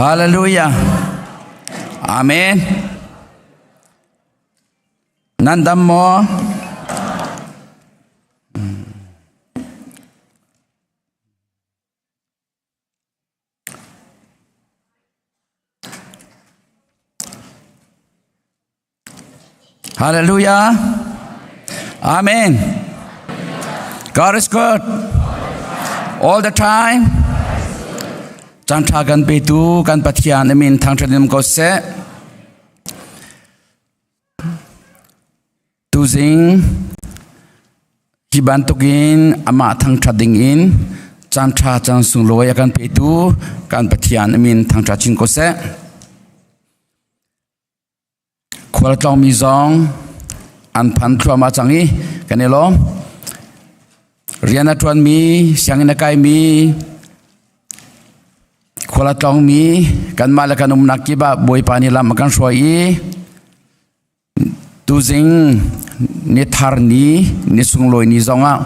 Hallelujah. Amen. Nan dam maw? Hallelujah. Amen. God is good. All the time. Caan ṭha kan petu kan Pathian amin thangṭhat in ko seh. Tuzing hi bantukin amah thangṭhat dingin caan ṭha caan sunglawi a kan petu kan Pathian amin thangṭhat chin ko seh. Khualtlawngmi zong an phan thluahmah cang i kan i lawm. Rian a ṭuanmi, sianginn a kaimi, khual a tlawngmi kanmah le kan umnak kip ah Bawipa nih lam a kan hruai i Tuzing ni thar ni, ni sunglawi ni zongah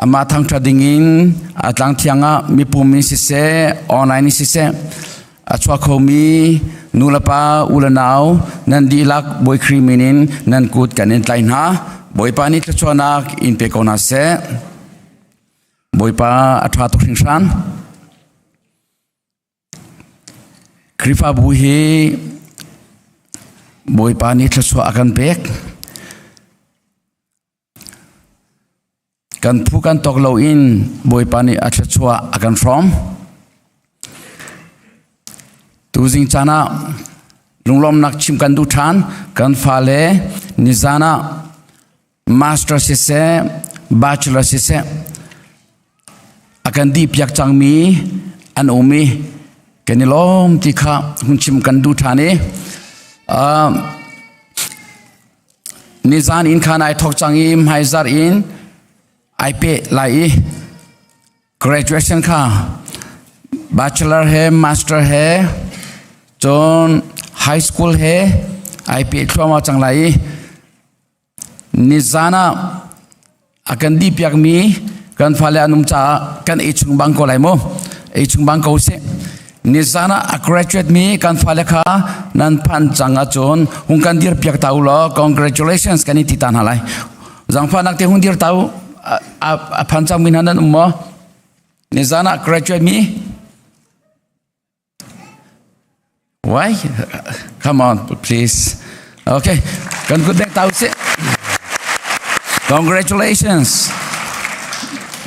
amah thangṭhat dingin a tlangthiang ah mipum in siseh, online in siseh, a chuak khomi nu le pa, u le nau nan dihlak Bawi Khrih min in nan kut kan in tlai hna. Bawipa nih thluachuahnak in pe ko hna seh. Bawipa a ṭha tuk hringhran. Khrihfabu hi Bawipa nih thluachuah a kan pek. Kan phu kan tawk loin Bawipa nih a thluachuah a kan hrawm. Tuzing caan ah lunglawmnak chim kan duh ṭhan. Kan fale nizan ah master siseh, bachelor siseh, a kan dih piak cangmi an um i kan i lawm ti kha hun chim kan duh ṭhan i nizan in khan ai thawk cang i hmaizarh in ai peh lai i graduation kha bachelor he master he cun high school he ai peh thluahmah cang lai i Nizan ah a kan dihpiakmi kan fale an um caah kan ei chung bang ko lai mu. Ei chung bang ko sih. Nizan ah a graduate mi kan fale kha nan phan cang ahcun hung kan dir piak ta u law congratulations kan i ti ta hna lai. Zangfahnak te hung dir ta u. A phan cang mi hna nan um maw? Nizan ah graduate mi Why? Come on, please. Okay. Kan kut bek tau si. Congratulations.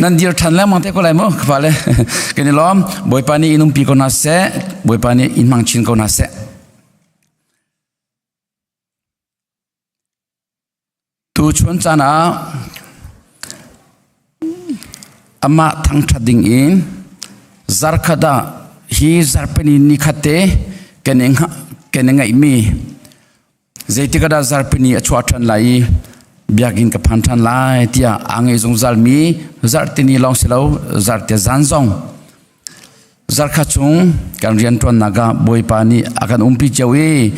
Nan dir than lengmang te ko lai mu kafale. Kan i lawm. Bawipa nih in umpi ko hna seh. Bawipa nih in hmang chin ko hna seh. Tuchun caan ah amah thangṭhat ding in zarkhat ah hi zarhpini nikhat te kan i kan i ngeihmi zeitik ah dah zarhpini a chuah ṭhan lai i biakinn ka phan ṭhan lai tiah aa ngei zungzalmi zarhtini lawng si lo zarhte zan zong zarkhat chung kan rianṭuannak ah Bawipa nih a kan umpi cio i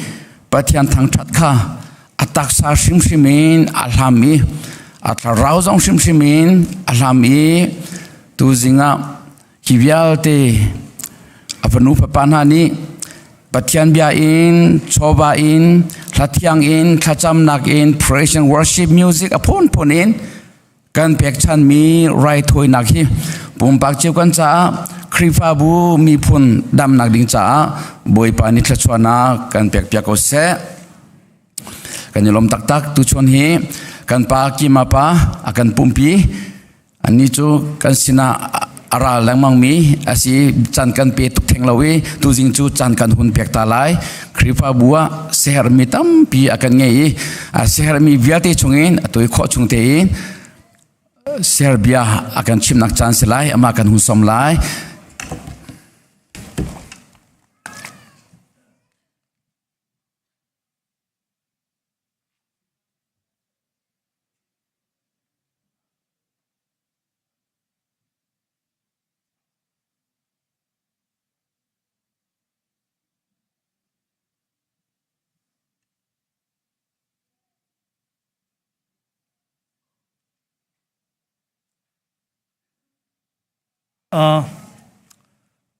Pathian thangṭhat kha a taksa hrimhrim in a hlam i a thlarau zong hrimhrim in a hlam i tuzing ah hi vialte a fanu fapa hna nih Pathian bia in chawva in hlathiang in thlacamnak in praise and worship music a phunphun in kan pekchanmi raithawinak hi pumpak cio kan caah Khrihfabu miphun damnak ding caah Bawipa nih thluachuahnak kan pekpiak ko seh. Kan i lawm taktak tuchun hi kan pa Kima pa a kan pumpi Annih cu kan sinah a ral lengmangmi a si caan kan pe tuk theng lo i tuzing cu caan kan hun pek ta lai. Khrihfabu ah siaherhmi tampi a kan ngei i a siaherhmi vialte chungin a toi khawh chung tein Serbia a kan chimnak caan si lai amah kan hun som lai.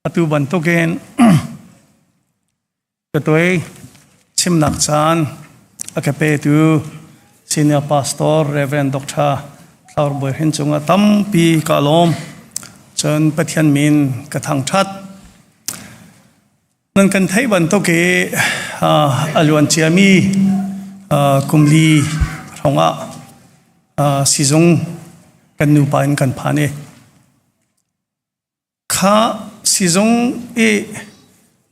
Atu bantukin Ka chimnak caan a ka petu Senior Pastor Reverend Dr. Thlaur Bawi Hrin cungah tampi ka lawm. Cun Pathian min ka thangṭhat. Nan kan theih bantuk i a luan ciami kumli hrawngah sizung kan nupa in kan phan i Kha sizung i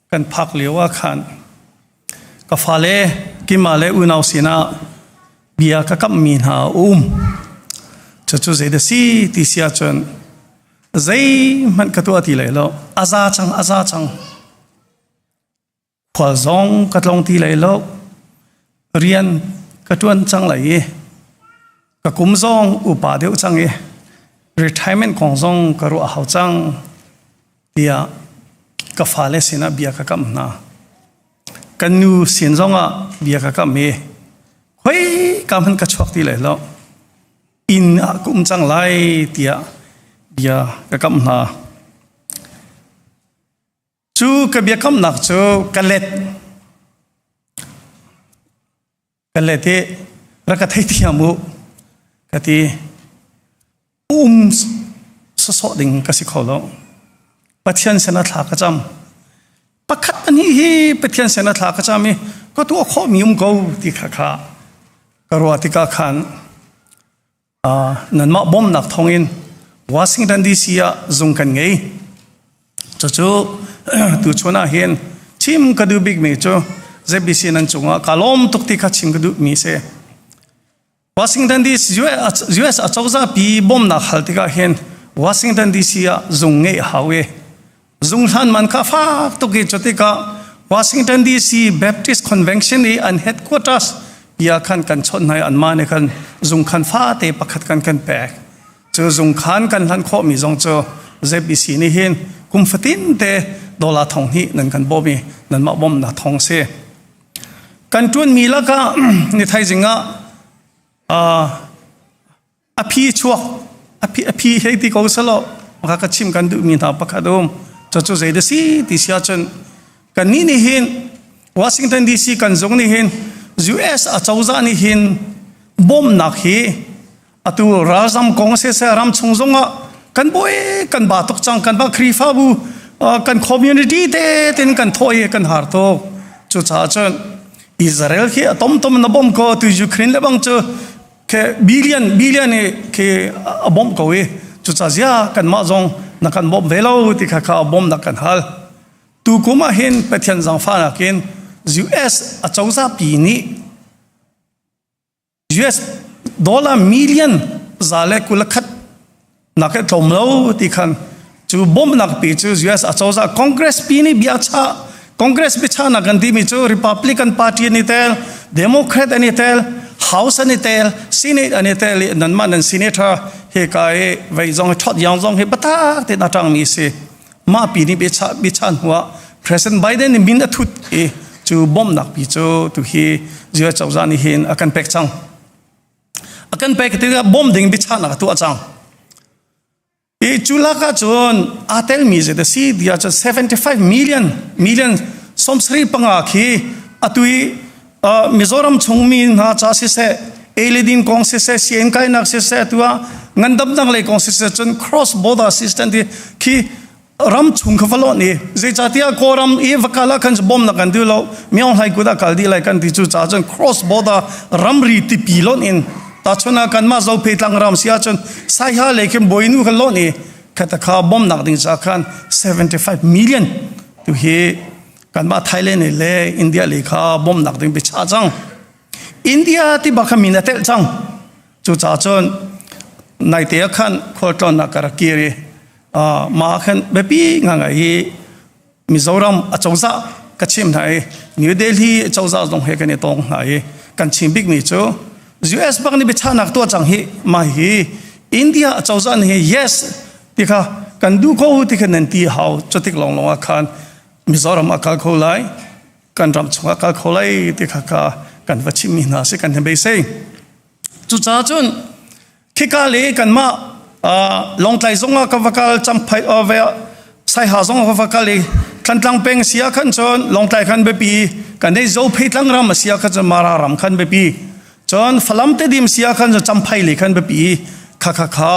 kan phak lio ah khan ka fale keimah le unau sinah bia ka kamhmi hna a um. Cucu zei dah si ti si ahcun zeihmanh ka tuah ti lai lo. A za cang, a za cang. Khual zong ka tlong ti lai lo. Rian ka ṭuan cang lai i ka kum zong upa deuh cang i retirement kong zong ka ruah hau cang tiah ka fale sinah bia ka kamh hna. Kan nu sin zongah bia ka kamh i khoi ka hmanh ka chuak ti lai lo. Inn ah ka um cang lai tiah bia ka kamh hna. Cu ka biakamnak cu ka let. Ka let i rak ka theithiam u ka ti. Um sawsawh ding ka si kho lo. Pathian sin ah thla ka cam. Pakhat pahnih hi Pathian sin ah thla ka cam i ka tuah khawhmi um ko ti kha kha ka ruah tikah khan Nanmah bawmhnak thawngin Washington DC ah zung kan ngei. Cucu tuchun ah hin chim ka duh bikmi cu ZBC nan cungah ka lawm tuk ti kha chim ka duhmi si. Washington DC US acozah pi bawmhnak hal tikah hin Washington DC ah zung ngeih hau i Zung hlan man kha fak tuk i cutikah Washington DC Baptist Convention i an headquarters bia khan kan chawnh hna i anmah nih khan zungkhan fate pakhat kan kan pek. Cu zungkhan kan hlan khawhmi zong cu ZBC nih hin kum fatin te dollar thong hnih nan kan bawm i nanmah bawmhnak thong si. Kan ṭuanmi lakah ni thaizing ah A phi chuak a phi hei ti ko selaw ka ka chim kan duhmi hna pakhat um cucu zei da si ti si ahcun kannih nih hin Washington DC kan zung nih hin US acozah nih hin bawmhnak hi atu ralzam kong siseh ram chung zongah kan buai kan ba tuk cang kan ba Khrihfabu kan community te tin kan thawh i kan har tuk cucaah cun Israel khi a tomtom na bom ko tu Ukraine le bang cu ke billion billion i ke a bawmh ko i cuca zia kanmah zong na kan bawmh ve lo ti kha kha a bawmh na kan hal tu kum ah hin Pathian zangfahnak in US acozah pi nih US dollar million 121 nak he tlawm lo ti khan cu bawmhnak pi cu US acozah Congress pi nih bia chah Congress biachahnak kan timi cu Republican Party an i tel Democrat an i tel House an i tel Senate an i tel i nanmah nan senator he ka i vei zong hi thot yang zong hi batak tein a ṭangmi si mah pi nih biachah biachah hnuah President Biden nih min a thut i cu bawmhnak pi cu tu hi US cozah nih hin a kan pek cang A kan pek tikah bawm ding biachahnak a tuah cang. I cu lak ah cun aa telmi zei dah si ti ahcun 75 million million 75 khi atu i Mizoram chungmi hna ca siseh eledin kong siseh sianginn kainak siseh atu ah ngandamnak lei kong siseh cun cross border assistance ti khi ram chung kha va lawnh i zeicahtiah Kawlram i va kal ah khan bawmnak kan duh lo Myaung Hlai kut ah kal dih lai kan ti cu caah cun cross border ramri tipi lonh in tahchun ah kanmah Zophei tlang ram si ahcun Saiha lei khin Bawinu kha lonh i khata kha bawmnak ding caah khan 75 million tu hi kanmah Thailand le India lei kha bawmnak ding biachah cang India ti bak kha min a telh cang cucaah cun naite ah khan khualtlawnnak ka rak kir i mah khan biapi ngangai hi Mizoram acozah ka chim hna i New Delhi acozah zong he kan i tong hna i kan chim bikmi cu US bak nih biachahnak tuah cang hi mah hi India acozah nih yes ti kha kan duh ko ti kha nan ti hau cutik lawnglawng ah khan Mizoram a kal kho lai kan ram chungah kal kho lai ti kha kha kan va chimmi hna si kan beisei cucaah cun khika le kanmah Lawngtlai zong ah ka va kal Champhai ve Saiha zong ka va kal i Thantlang peng sia khan cun Lawngtlai khan biapi kan ei Zophei tlangram a sia khan cun Mara ram khan biapi cun Falam Tedim sia khan cun Champhai lei khan biapi kha kha kha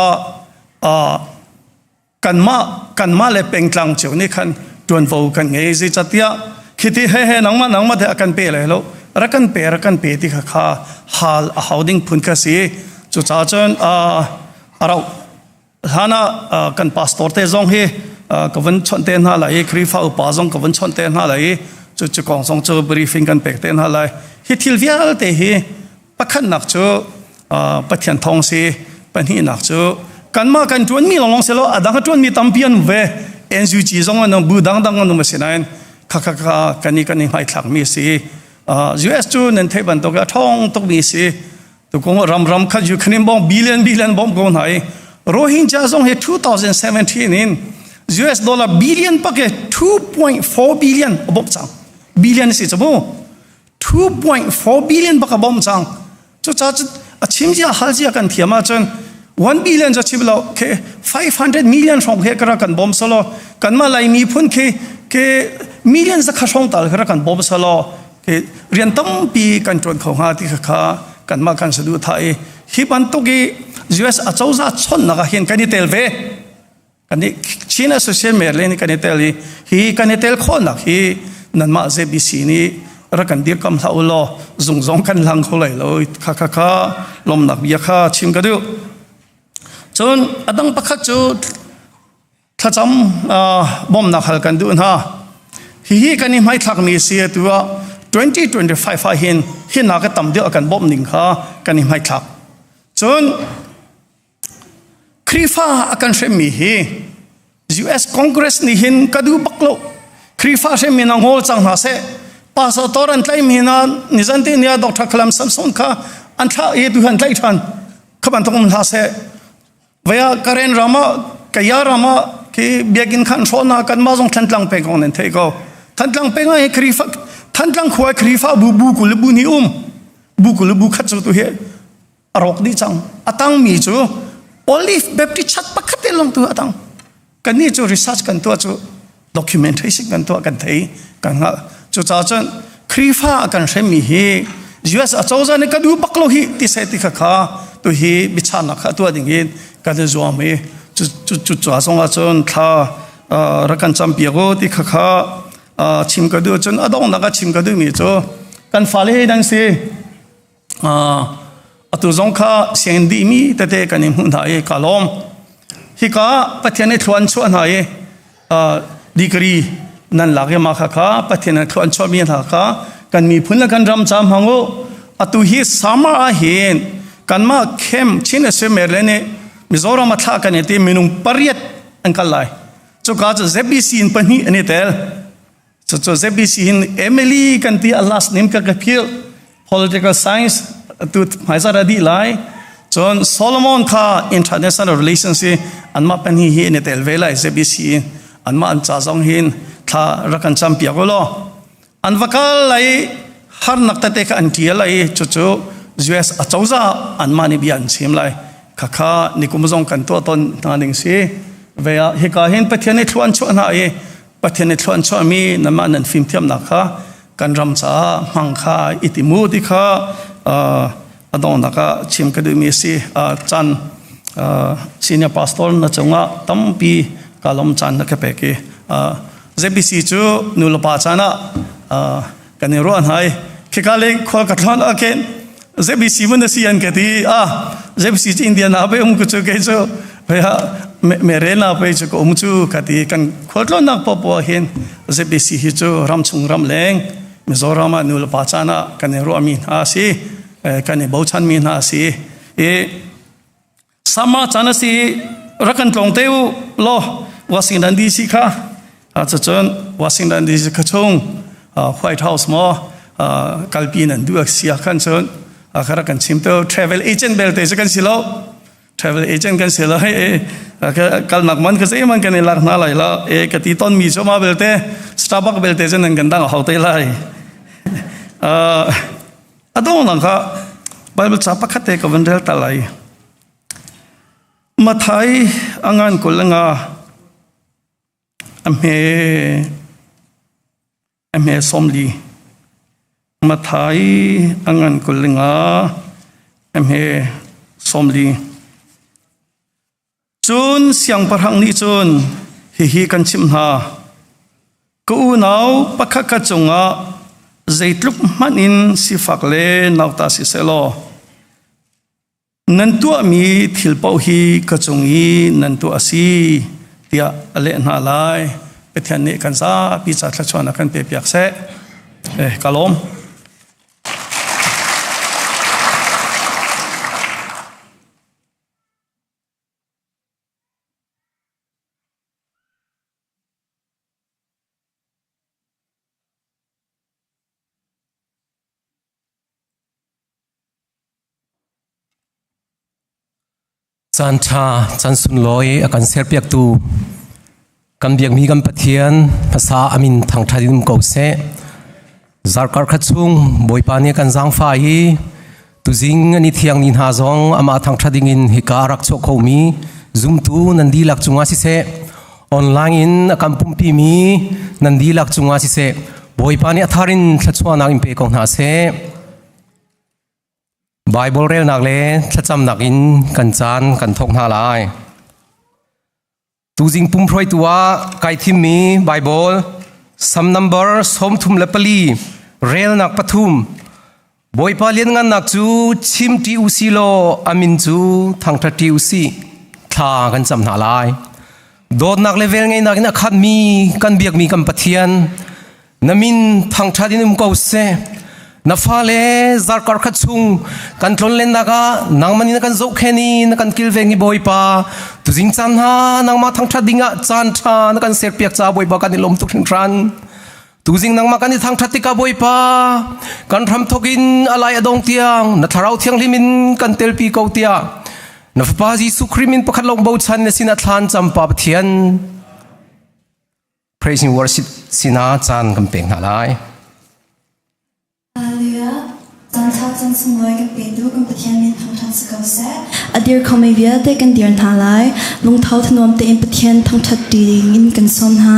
kanmah kanmah le pengtlang cio nih khan ṭuanvo kan ngei zeicatiah khiti he he nangmah nangmah te a kan pe lai lo rak kan pe rak kan pe ti kha kha hal a hau ding phun kha si cucaah cun a rauh hlan ah kan pastor te zong hi ka vun chawnh te hna lai i Khrihfa upa zong ka vun chawnh te hna lai i cu cu kong zong cu briefing kan pek te hna lai hi thil vialte hi Pakhatnak cu Pathian thawng si, pahnihnak cu kanmah kan ṭuanmi lawnglawng si lo, a dang a ṭuanmi tampi an um ve. NUG zong an um, bu dangdang an um a si nain kha kha kha kan i kan i hmaithlakmi a si. US cu nan theih bantuk a ṭhawng tukmi a si. Tukung ram ram khat Ukraine bong billion billion bom ko hna i Rohingya zong hi 2017 in US dollar billion pake 2.4 billion a bawmh cang. Billion si cu mu. 2.4 billion bak a bawmh cang cucaah a chim zia hal zia kan thiam ahcun 1 billion cu chim lo ke 500 million hrawng he kara kan bawm salo kanmah lai miphun khi ke million zakha hrawng tal kara kan bawm salo ke rian tampi kan ṭuan kho hnga ti kha kha kanmah kan sadu tha i hi bantuk i US acozah chonnak ah hin kan i tel ve Kan i Chin Association Mayor nih kan i tel i hi kan i tel khawhnak hi nanmah ZBC nih rak kan dirkam hlah u law zung zong kan hlang kho lai lo kha kha kha lomnak bia kha chim ka duh. Cun a dang pakhat cu thlacam bawmnak hal kan duh hna. Hihi kan i hmaithlakmi si atu ah 2025 ah hin hi nak a tam deuh a kan bawmh ning kha kan i hmaithlak. Cun Khrihfa a kan hremmi hi US Congress nih hin ka duh bak lo. Khrihfa hremmi na ngol cang hna seh. Pastor an tlaihmi hna nizan te ni ah Dr. Kalam Samson kha an thlah i tu han tlaih ṭhan. Kha bantuk um hlah seh. Vaya Karen ram ah Kaya ram ah khi biakinn khan hrawhna kanmah zong Thantlang peng kong nan theih ko. Thantlang peng ah hi Khrihfa Thantlang khua Khrihfa bu bu 20 le bu hnih um. Bu 20 le bu khat cu tu hi a rawk dih cang a tangmi cu Olive Baptist Church pakhat te lawng tu a tang kannih cu research kan tuah cu documentation kan tuah kan thei kan hngalh cucaah cun Khrihfa a kan hremmi hi US acozah nih ka duh bak lo hi ti seh ti kha kha tu hi biachahnak kha tuah ding in kan i zuam i cu cu cu cu zong ah cun thla rak kan campiak u ti kha kha chim ka duh cun a donghnak ah chim ka duhmi cu kan fale hi nan si Atu zong kha sianginn dihmi tete kan i hmuh hna i ka lawm. Hika Pathian nih thlua an chuah hna i degree nan lak i mah kha kha Pathian nih thlua an chuahmi hna kha kan miphun le kan ram ca hmang u. Atu hi summer ah hin kanmah camp Chin Assembly le nih Mizoram a thlah kan i ti minung pariat an kal lai. Cuka cu ZBC in pahnih an i tel. Cucu ZBC hin Emily kan ti a last name ka ka philh. Political science tu hmaizar a dih lai. Cun Solomon kha international relations hi anmah pan hi hi an i tel ve lai ZBC in anmah an ca zong hin thla rak kan cam piak u law. An va kal lai harnak tete kha an tial lai cucu US acozah anmah nih bia an chim lai. Khakha nikum zong kan tuah ton hna ning si. Ve ah hika hin Pathian nih thluan chuah hna i Pathian nih thluan chuahmi nanmah nan fimthiamnak kha kan ram caah hmang kha i ti mu ti kha a donghnak ah chim ka duhmi a si. Caan senior pastor na cungah tampi ka lawm caan na ka pek i ZBC cu nu le pa caan ah kan i ruah hna i khika le khual ka thlon ah khin ZBC mun na si an ka ti ah ZBC cu India na pe um ku cu kei cu me re na pe cu ka um cu ka ti kan khualtlawnnak popo hin ZBC hi cu ram chung ram leng Mizoram ah nu le pa caan ah kan i ruahmi hna a si kan i bochan mi hna a si i Sama caan a si rak kan tlawng te u law Washington DC kha cucun Washington DC kha chung White House maw kalpi nan duh si ah khan cun kha rak kan chim te travel agent belte cu kan si lo travel agent kan si lo hei kalnak man ka zei man kan i lak hna lai lo e ka ti ton mi cu ma belte Starbucks belte cu nan kan dang a hau te lai A donghnak ah Baibal ca pakhat te ka van rel ta lai. Mathai a ngan 25 a hme. A hme 40. Mathai a ngan 25 a hme 40. Cun siangpahrang nih cun hihi kan chimh hna. Ka unau pakhatkhat cungah zeitluk hmanh in sifak le nauta si sehlaw nan tuahmi thil paoh hi ka cung i nan tuah a si tiah a leh hna lai. Pathian nih kan zapi ca thluachuahnak kan pe piak seh. Eh, ka lawm. Caan ṭha, caan sunlawi a kan serpiaktu kan biakmi kan Pathian hmasa amin thangṭhat in um ko seh. Zarkar khat chung Bawipa nih kan zaangfah i tuzing an i thiang ni hna zong amah thangṭhat dingin hika a rak chuah khomi zumtu nan dihlak cungah siseh, online in a kan pumhpimi nan dihlak cungah siseh, Bawipa nih a thar in thluachuahnak in pe ko hna seh. Baibal relnak le thlacamnak in kan caan kan thawk hna lai. Tuzing pumhruaitu ah kai thimmi Baibal Sam number 34 relnak 3 Bawipa lianngannak cu chim ṭi u si law a min cu thangṭhat ṭi u sih thla kan cam hna lai. Dawtnak le velngeihnak in a khatmi kan biakmi kan Pathian na min thangṭhat in um ko seh. Na fale zarkar khat chung kan tlonlennak ah nangman in na kan zohkhen i na kan kilveng i Bawipa tuzing caan hna nangmah thangṭhat dingah caan ṭha na kan serpiak caah Bawipa kan i lawm tuk hringhran. Tuzing nangmah kan i thangṭhat tikah Bawipa kan hramthawk in a lai a dong tiang na thlarau thianghlim in kan telpi ko tiah na fapa Jesuh Khrih min pakhat lawng bochan na sinah thlan cam Pa Pathian praise and worship sinah caan kan pek hna lai. Hallelujah. Caan ṭha caan sunglawi kan petu kan Pathian min thangṭhat si ko seh. A dir khomi vialte kan dir hna lai. Lungtho thanuam tein Pathian thangṭhat ṭi dingin kan sawm hna.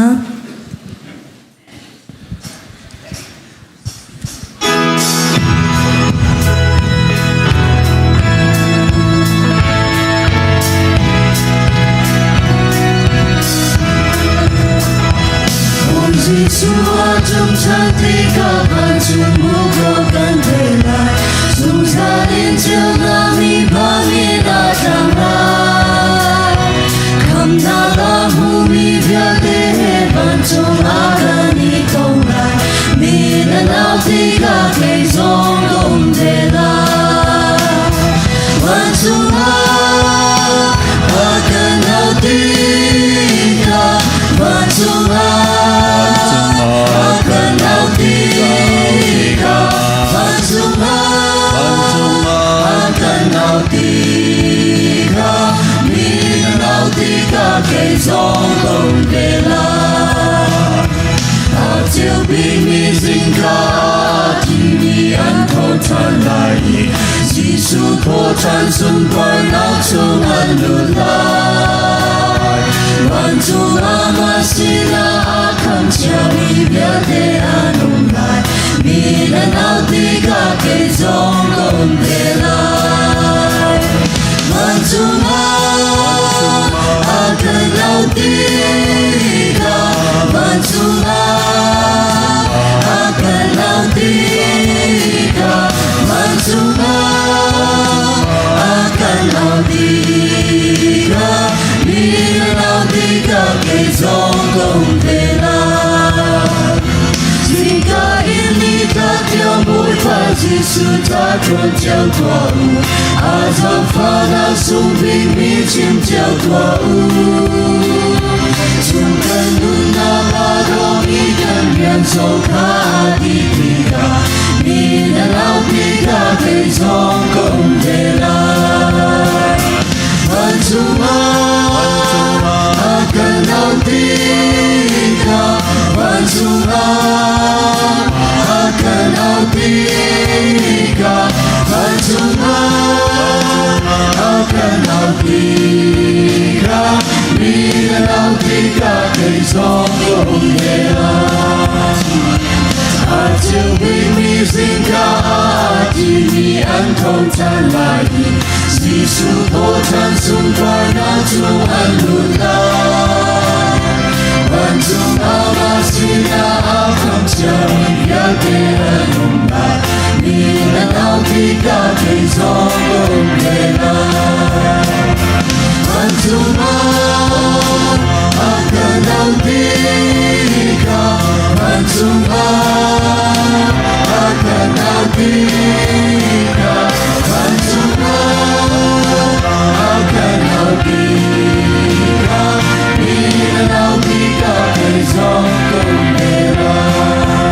Ceu bikmi zingka timi an tho ṭhan lai i Jesuh thawhṭhan sunparnak chung an lut lai. Vancung amah sinah a kham ciami vialte an um lai. Mi nan au tikah kei zong ka um ve lai. Vancung ah a kan au tikah vancung ah a kan au tikah vancung ah a kan au tikah mi nan au tikah kei zong ka um ve lai.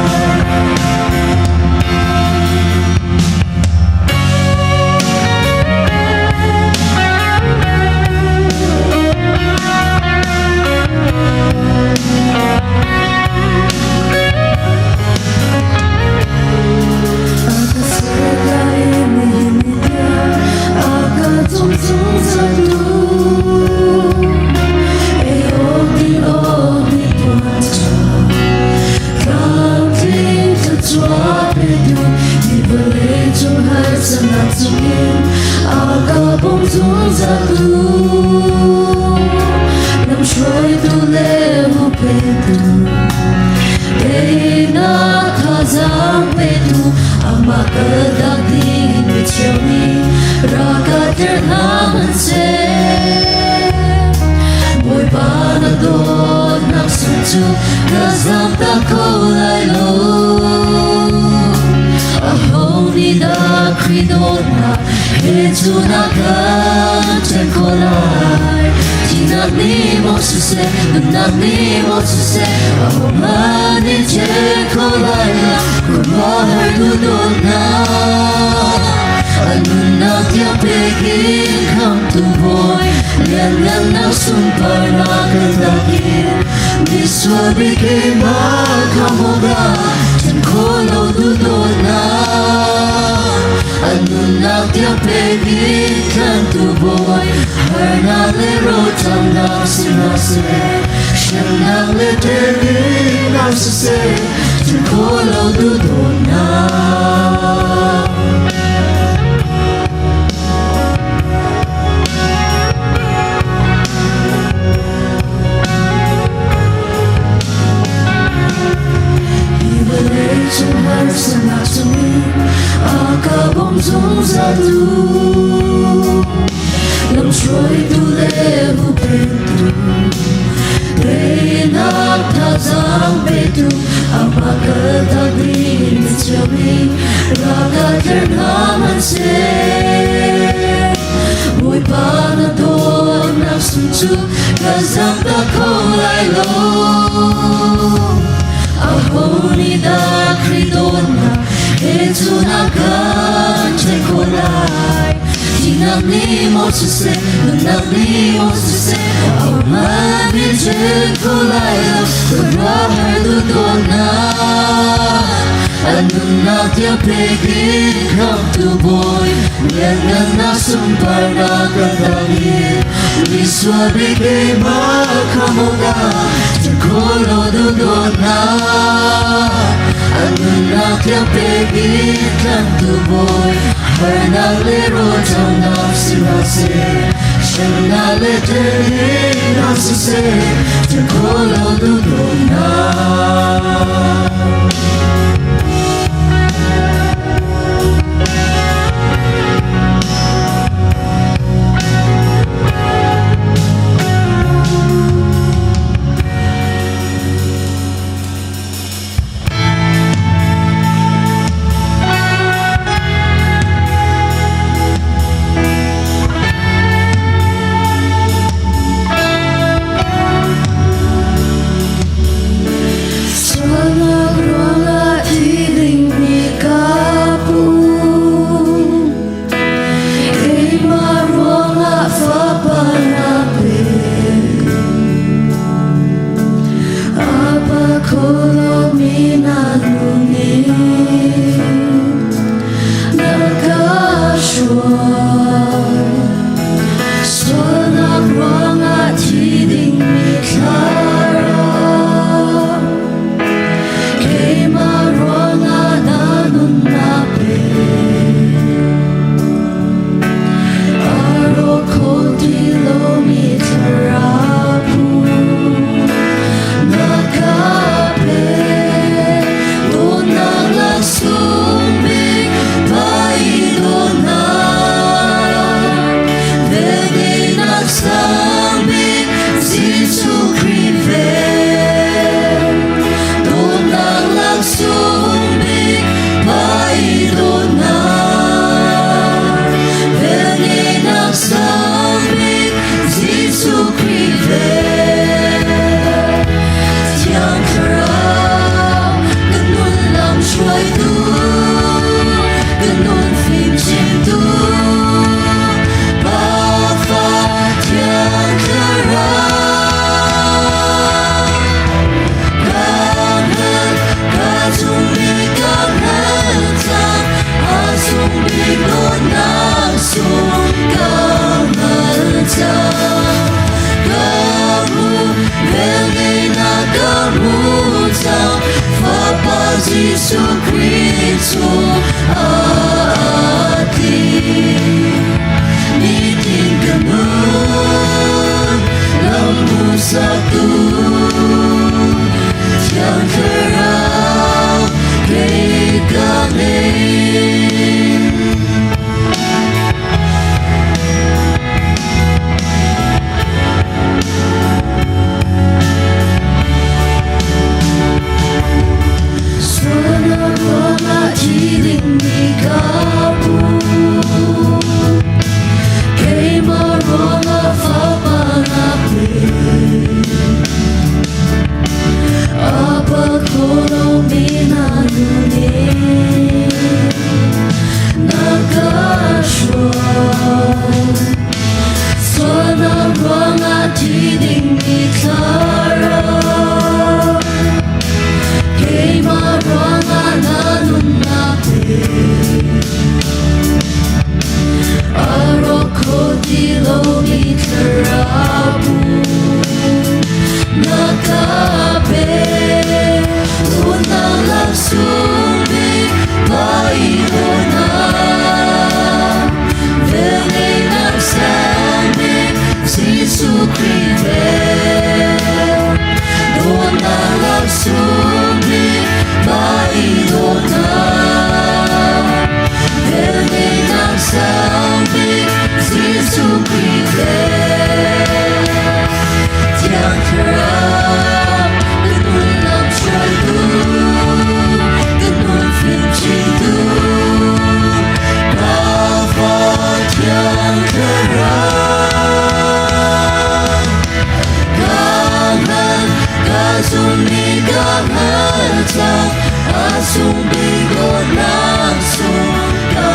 Asung bidawt nak sung ka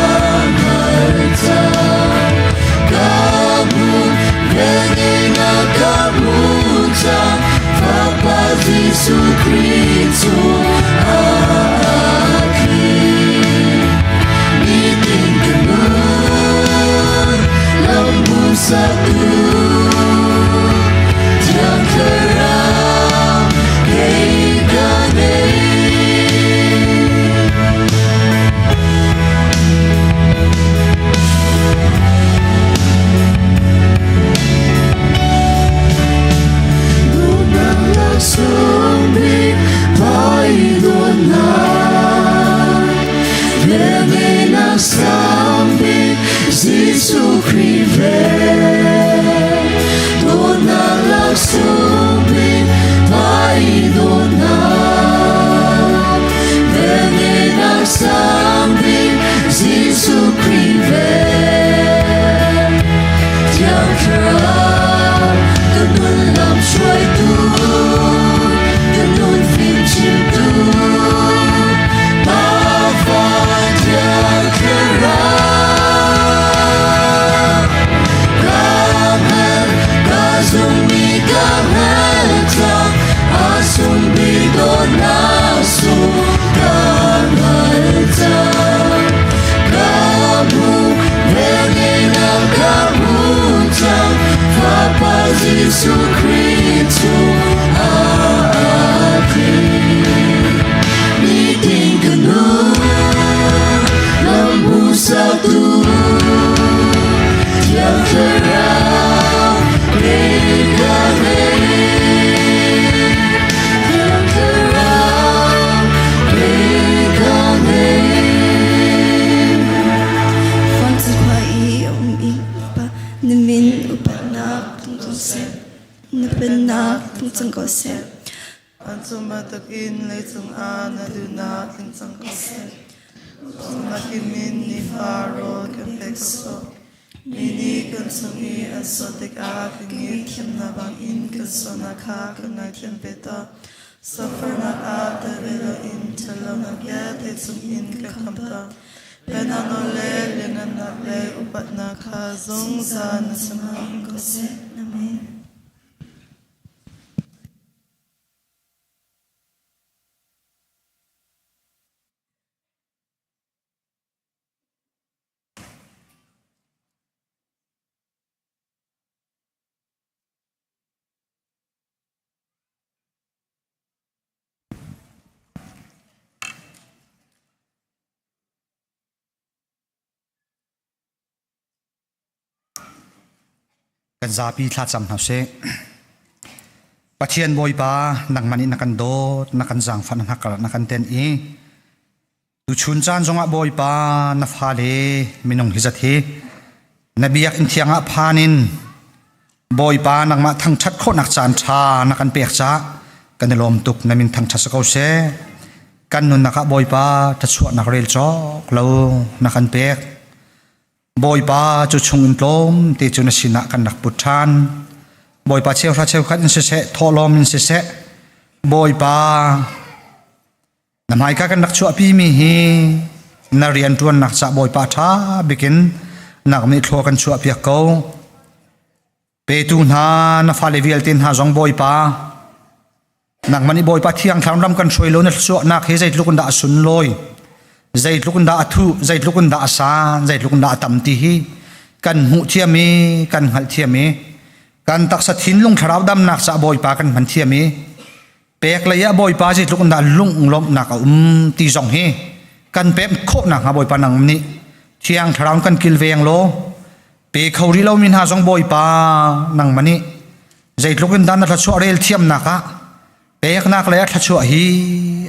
hngal cang. Ka hmu velngeih na ka hmu cang. Fapa Jesuh Khrih cu a tling. Nitin ka nun lam hmuhsaktu Thiang Thlarau kei ka nei. Nunnak laksawng bik pai dawtnak Velngeihnak sang bik Jesuh Khrih vel Dawtnak laksawng bik pai dawtnak Velngeihnak sang bik Jesuh Khrih vel Thiang Thlarau ka nun lam hruaitu ka nun fimchimtu Pa Fa Thiang Thlarau Ka hngal ka zummi ka hngal cang a sungmi dawtnak sung ka hngal cang ka hmu velngeihnak ka hmu cang Fapa Jesuh Khrih cu a tling nitin ka nun lam hmuhsaktu Thiang Thlarau kei ka ngei Thiang Thlarau kei ka ngei Vancung i a um i Pa na min upatnak tlung ko seh. Na pennak tlung cang ko seh. Vancung bantukin leicung ah na duhnak tling cang ko seh. Zumhnak in min nifa rawl kan pe ko sawh. Mi nih kan cung i an sawh tikah kan ngaihthiamnak bangin kan sualnak kha kan ngaithiam ve tuah. Suffernak ah tel ve loin ṭhatlonak vialte chungin kan khamh tuah. Pennak nawl le lianngannak le upatnak kha zungzal na sinah um ko seh. Amen. Kan zapi thlacam hna sih. Pathian Bawipa nangmah nih na kan dawt, na kan zaangfah, na hnakkar na kan ten i tuchun caan zongah Bawipa na fale minung hi zat hi na biakinn thiang ah phan in Bawipa nangmah thangṭhat khawhnak caan ṭha na kan pek caah kan i lawm tuk na min thangṭhat si ko seh. Kan nunnak ah Bawipa thluachuahnak rel cawk lo na kan pek. Bawipa cu chung in tlawm te cu na sinah kan rak put ṭhan. Bawipa cheuhra cheukhat in siseh, thawhlawm in siseh, Bawipa na hmaika kan rak chuahpi mi hi na rianṭuannak ca Bawipa ṭha bikin nak nih thlua kan chuahpiak ko. Petu hna na fale vialte hna zong Bawipa Nangmah nih Bawipa Thiang Thlarau ram kan hruai lo na thluachuahnak hi zeitluk in dah a sunlawi, zeitluk in dah a thuh, zeitluk in dah a san, zeitluk in dah a tam ti hi kan hmuh thiam i kan hngalh thiam i kan taksa thinlung thlarau damnak caah Bawipa kan hman thiam i pek lei ah Bawipa zeitluk in dah lunglawmhnak a um ti zong hi kan pemh khawh nakhnga Bawipa nang nih Thiang Thlarau kan kilveng law pe kho rih lomi hna zong Bawipa nangmah nih zeitluk in dah na thluachuah rel thiamnak ah peknak le thluachuah hi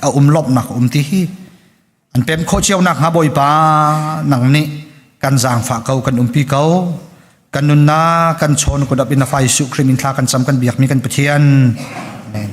a um lawmhnak a um ti hi an pem khawh cio nak hnga Bawipa nang nih kan zaangfah ko kan umpi ko kan nunnak kan chawn kut up in na fa Jesuh Khrih min thla kan cam kan biakmi kan Pathian Amen.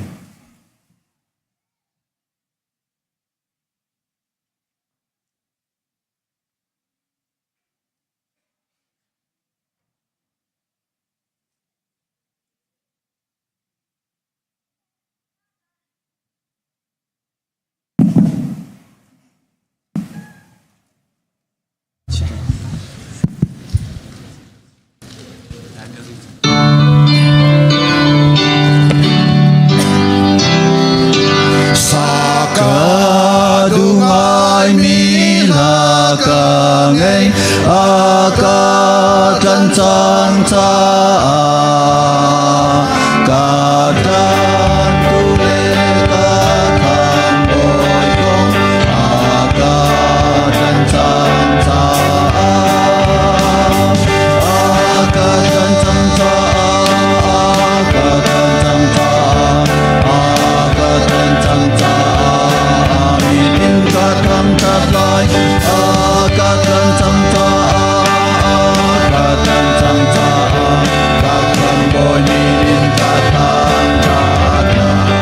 tlanh cang caah ka tlantu le ka khamhbawi kong a ka tlanh cang caah a ka tlanh cang caah a ka tlanh cang caah a ka tlanh cang caah min in ka thangṭhat lai a ka tlanh cang caah a ka tlanh cang caah ka khamhbawi min in ka thangṭhat lai.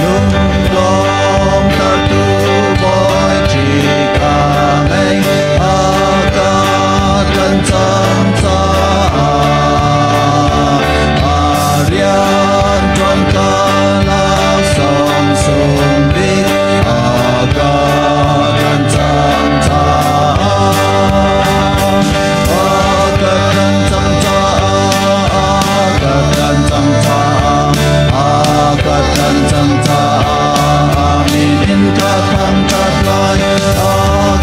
Lunglawmhtertu Bawi Khrih ka ngei, a ka tlanh cang caah a rian ṭuan ka laksawng sung bik a ka tlanh cang caah a ka tlanh cang caah a ka tlanh cang caah a ka tlanh cang caah min in ka thangṭhat lai a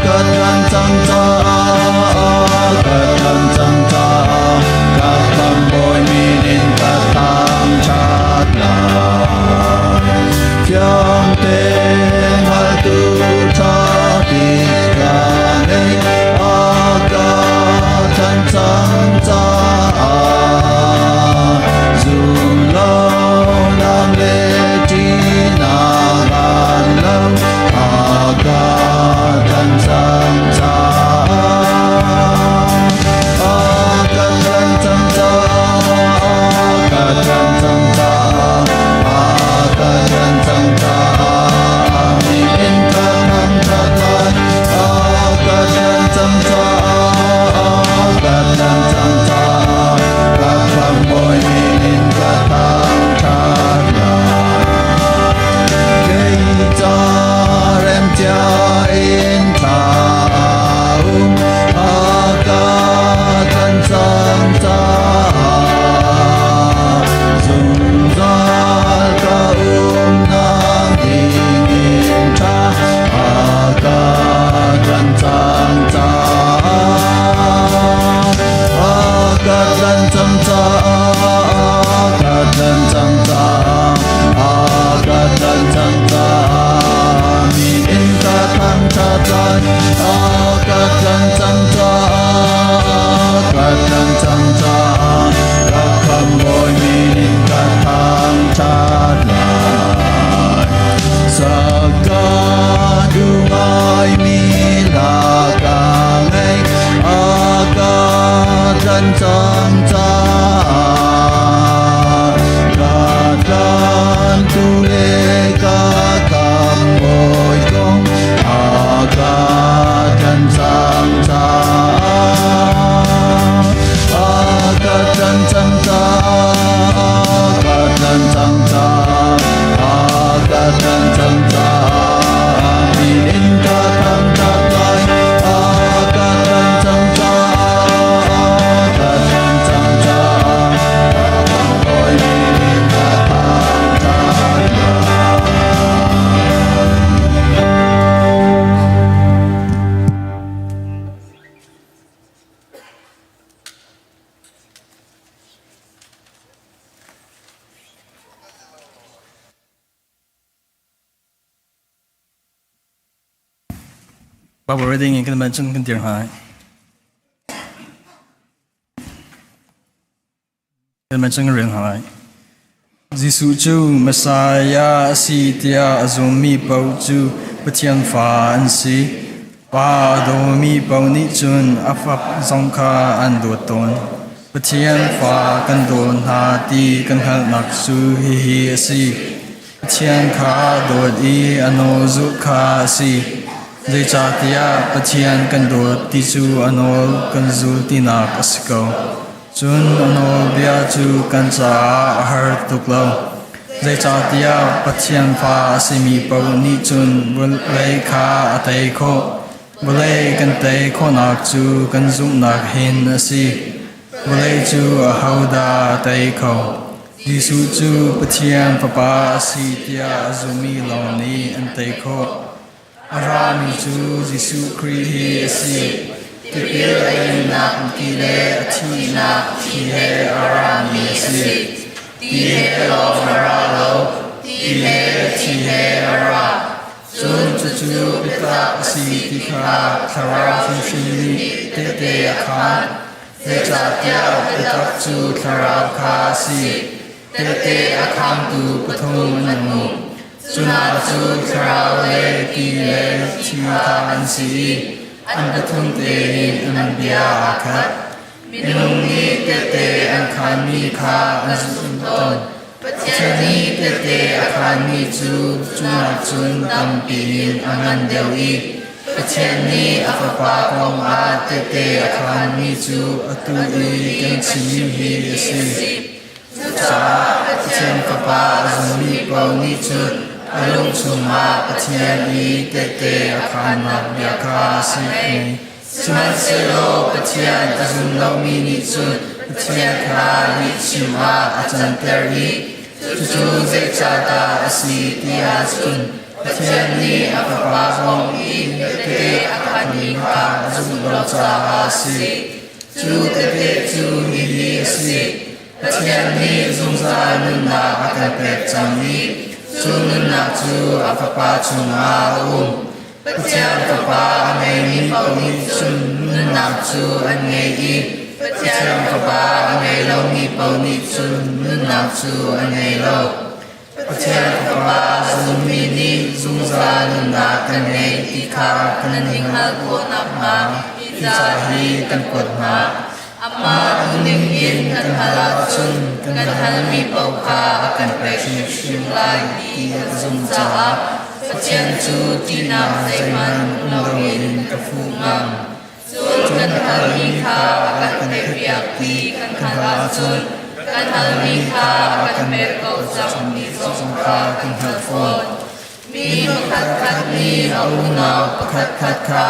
ka tlanh cang caah a ka tlanh cang caah ka khamhbawi min in ka thangṭhat lai. Thiang tein hngaltu ṭha bik ka ngei, a ka tlanh cang caah zumhlonak le ṭihnak an lo, a ka tlanh cang caah a ka tlanh cang caah a ka tlanh cang caah a ka tlanh cang caah min in ka thangṭhat lai a ka tlanh cang caah a ka tlanh cang caah ka khamhbawi min in ka thangṭhat lai. Kei ca rem cia in thla um a ka tlanh cang caah zungzal ka umnak ding in ṭha a ka tlanh cang caah a ka tlanh cang caah a ka tlanh cang caah a ka tlanh cang caah min in ka thangṭhat lai a ka tlanh cang caah a ka tlanh cang caah ka khamhbawi min in ka thangṭhat lai. Sak ka duh ngaimi hla ka ngei, a ka tlanh cang caah ka tlantu le ka khamhbawi kong a ka tlanh cang caah a ka tlanh cang caah a ka tlanh cang caah a ka tlanh cang caah min in ka thangṭhat lai a ka tlanh cang caah a ka tlanh cang caah ka khamhbawi min in ka thangṭhat lai. Bible reading in kan man cun kan dir hna. Kan man cun kan rel hna lai. Jesuh cu Messiah a si tiah a zummi paoh cu Pathian fa an si. Pa a dawmi paoh nih cun a fap zong kha an dawt tawn. Pathian fa kan dawt hna ti kan hngalhnak cu hihi a si. Pathian kha dawt i a nawl zulh kha a si. Zeicahtiah Pathian kan dawt ti cu a nawl kan zul tinak a si ko. Cun a nawlbia cu kan caah a har tuk lo. Zeicahtiah Pathian fa a simi paoh nih cun vawlei kha a tei khawh. Vawlei kan tei khawhnak cu kan zumhnak hin a si. Vawlei cu ahodah a tei kho? Jesuh cu Pathian Fapa a si tiah a zummi lawng nih an tei khawh. A rami cu Jesuh Khrih hi a si. Tipil a innak ti le a thihnak thi he a rami a si. Ti he lawng a ra lo, ti he thi he a ra. Cun cucu biatak a si ti kha Thlarau hrimhrim nih tehte a khaan. Zeicahtiah biatak cu Thlarau kha a si. Tehte a khaangtu pathum an um. Cu hna cu Thlarau le ti le thi kha an si i an pathum tein an bia aa khat. Minung nih tehte an khaanmi kha an zumh tawn. Pathian nih tehte a khaanmi cu cu nakcun tampi in a ngan deuh i Pathian nih a Fapa kong ah tehte a khaanmi cu atu i kan chimmi hi a si. Cucaah Pathian Fapa a zummi paoh nih cun a lung chungah Pathian i tehte a khaannak bia kha a si. Sihmanhsehlaw Pathian a zum lomi nih cun Pathian kha lihchim ah a canter i cucu zeicahdah a si ti ahcun Pathian nih a Fapa kong i tehte a khaanmi kha a zumh lo caah a si. Cu tehte cu hihi a si: Pathian nih zungzal nunnak a kan pek cang i cu nunnak cu a Fapa chungah a um. Pathian Fapa a ngeimi paoh nih cun nunnak cu an ngei i Pathian Fapa a ngei lomi paoh nih cun nunnak cu an ngei lo. Pathian Fapa zummi nih zungzal nunnak kan ngei ti kha kan i hngalh khawh nakhnga hi ca hi kan kuat hna. Amah duhning in kan hal ahcun kan halmi paoh kha a kan pek hrimhrim lai ti ka zumh caah Pathian cu ṭihnak zeihmanh um loin ka fuh ngam. Cun kan halmi kha a kan theihpiak ti kan hngalh ahcun kan halmi kha a kan pek ko cang ti zong kha kan hngalh fawn. Mi pakhatkhat nih a unau pakhatkhat kha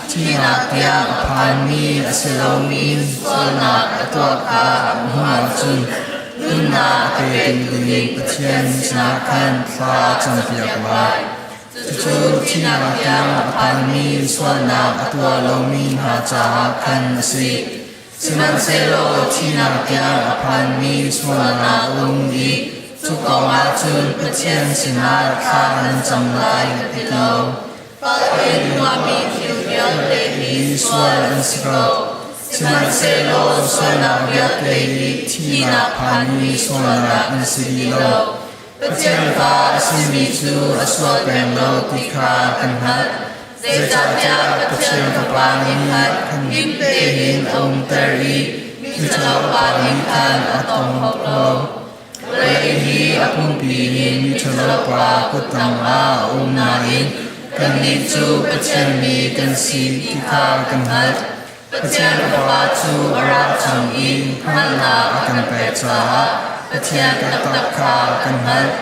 thihnak tiang a phanmi a si lomi sualnak a tuah kha a hmuh ahcun nunnak a petu ding Pathian sinah khan thla a campiak lai. Cucu thihnak tiang a phanmi sualnak a tuah lomi hna caah khan a si. Sihmanhsehlaw thihnak tiang a phanmi sualnak a um i cu kong ah cun Pathian sinah thla nan cam lai ka ti lo. Palh in tuahmi thil vialte hi sual an si ko. Sihmanhsehlaw sualnak vialte hi thihnak phanmi sualnak an si dih lo. Pathian fa a simi cu a sual peng lo ti kha kan hngalh. Zeicahtiah Pathian Fapa nih khan him tein a umter i miṭhalo pa nih khan a tong kho lo. Vawlei hi a pumpi in miṭhalo pa kut tangah a um nain kannih cu Pathian mi kan si ti kha kan hngalh. Pathian Fapa cu a ra cang i hngalhnak a kan pek caah Pathian taktak kha kan hngalh.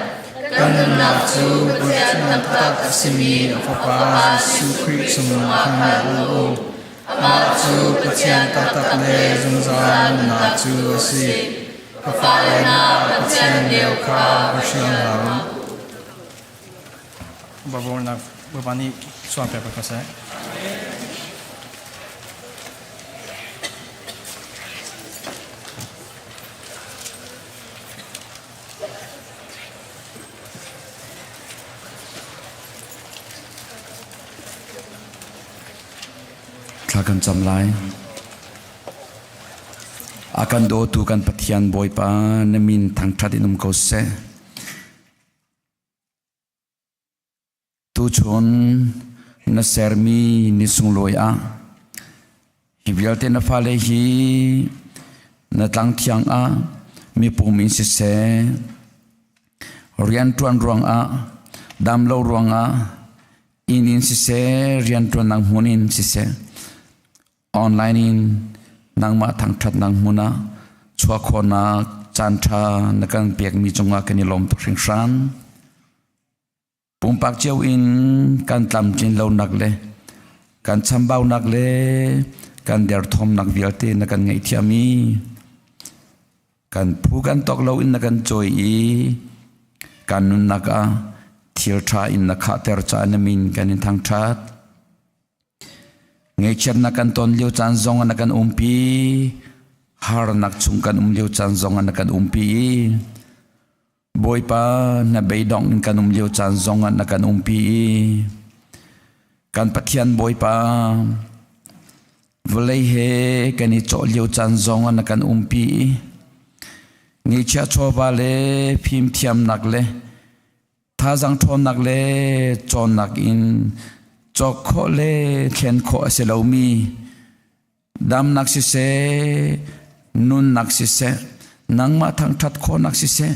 Kan nunnak cu Pathian taktak a simi a Fapa Jesuh Khrih chungah khan a um. Amah cu Pathian taktak le zungzal nunnak cu a si. Ka fale hna, Pathian lio kha va hrial hna u. Babornak Bawipa nih sual pek ko seh. Thla kan cam lai. A kan dawtu kan Pathian Bawipa na min thangṭhat in um ko seh. Tuchun na sermi ni sunglawi ah hi vialte na fale hi na tlang thiang ah mipum in siseh rianṭuan ruangah damlo ruangah inn in siseh rianṭuannak hmun in siseh Online in nangmah thangṭhatnak hmun ah chuah khawhnak caanṭha na kan pekmi cungah kan i lawm tuk hringhran. Pumpak cio in kan tlamtlin lonak le kan chambaunak le kan derthawmnak vialte na kan ngaihthiam i kan phu kan tawk lo in na kan cawi i kan nunnak ah thil ṭha in na khahter caah na min kan in thangṭhat. Ngaihchiatnak kan ton lio caan zong ah na kan umpi. Harnak chung kan um lio caan zong ah na kan umpi i Bawipa na beidongh in kan um lio caan zong ah na kan umpi i kan Pathian Bawipa vawlei he kan i cawh lio caan zong ah na kan umpi i ngeihchiah chawva le fimthiamnak le Thazaang ṭhawnnak le cawnnak in cawk khawh le thlen khawh a si lomi damnak siseh, nunnak siseh, nangmah thangṭhat khawhnak siseh,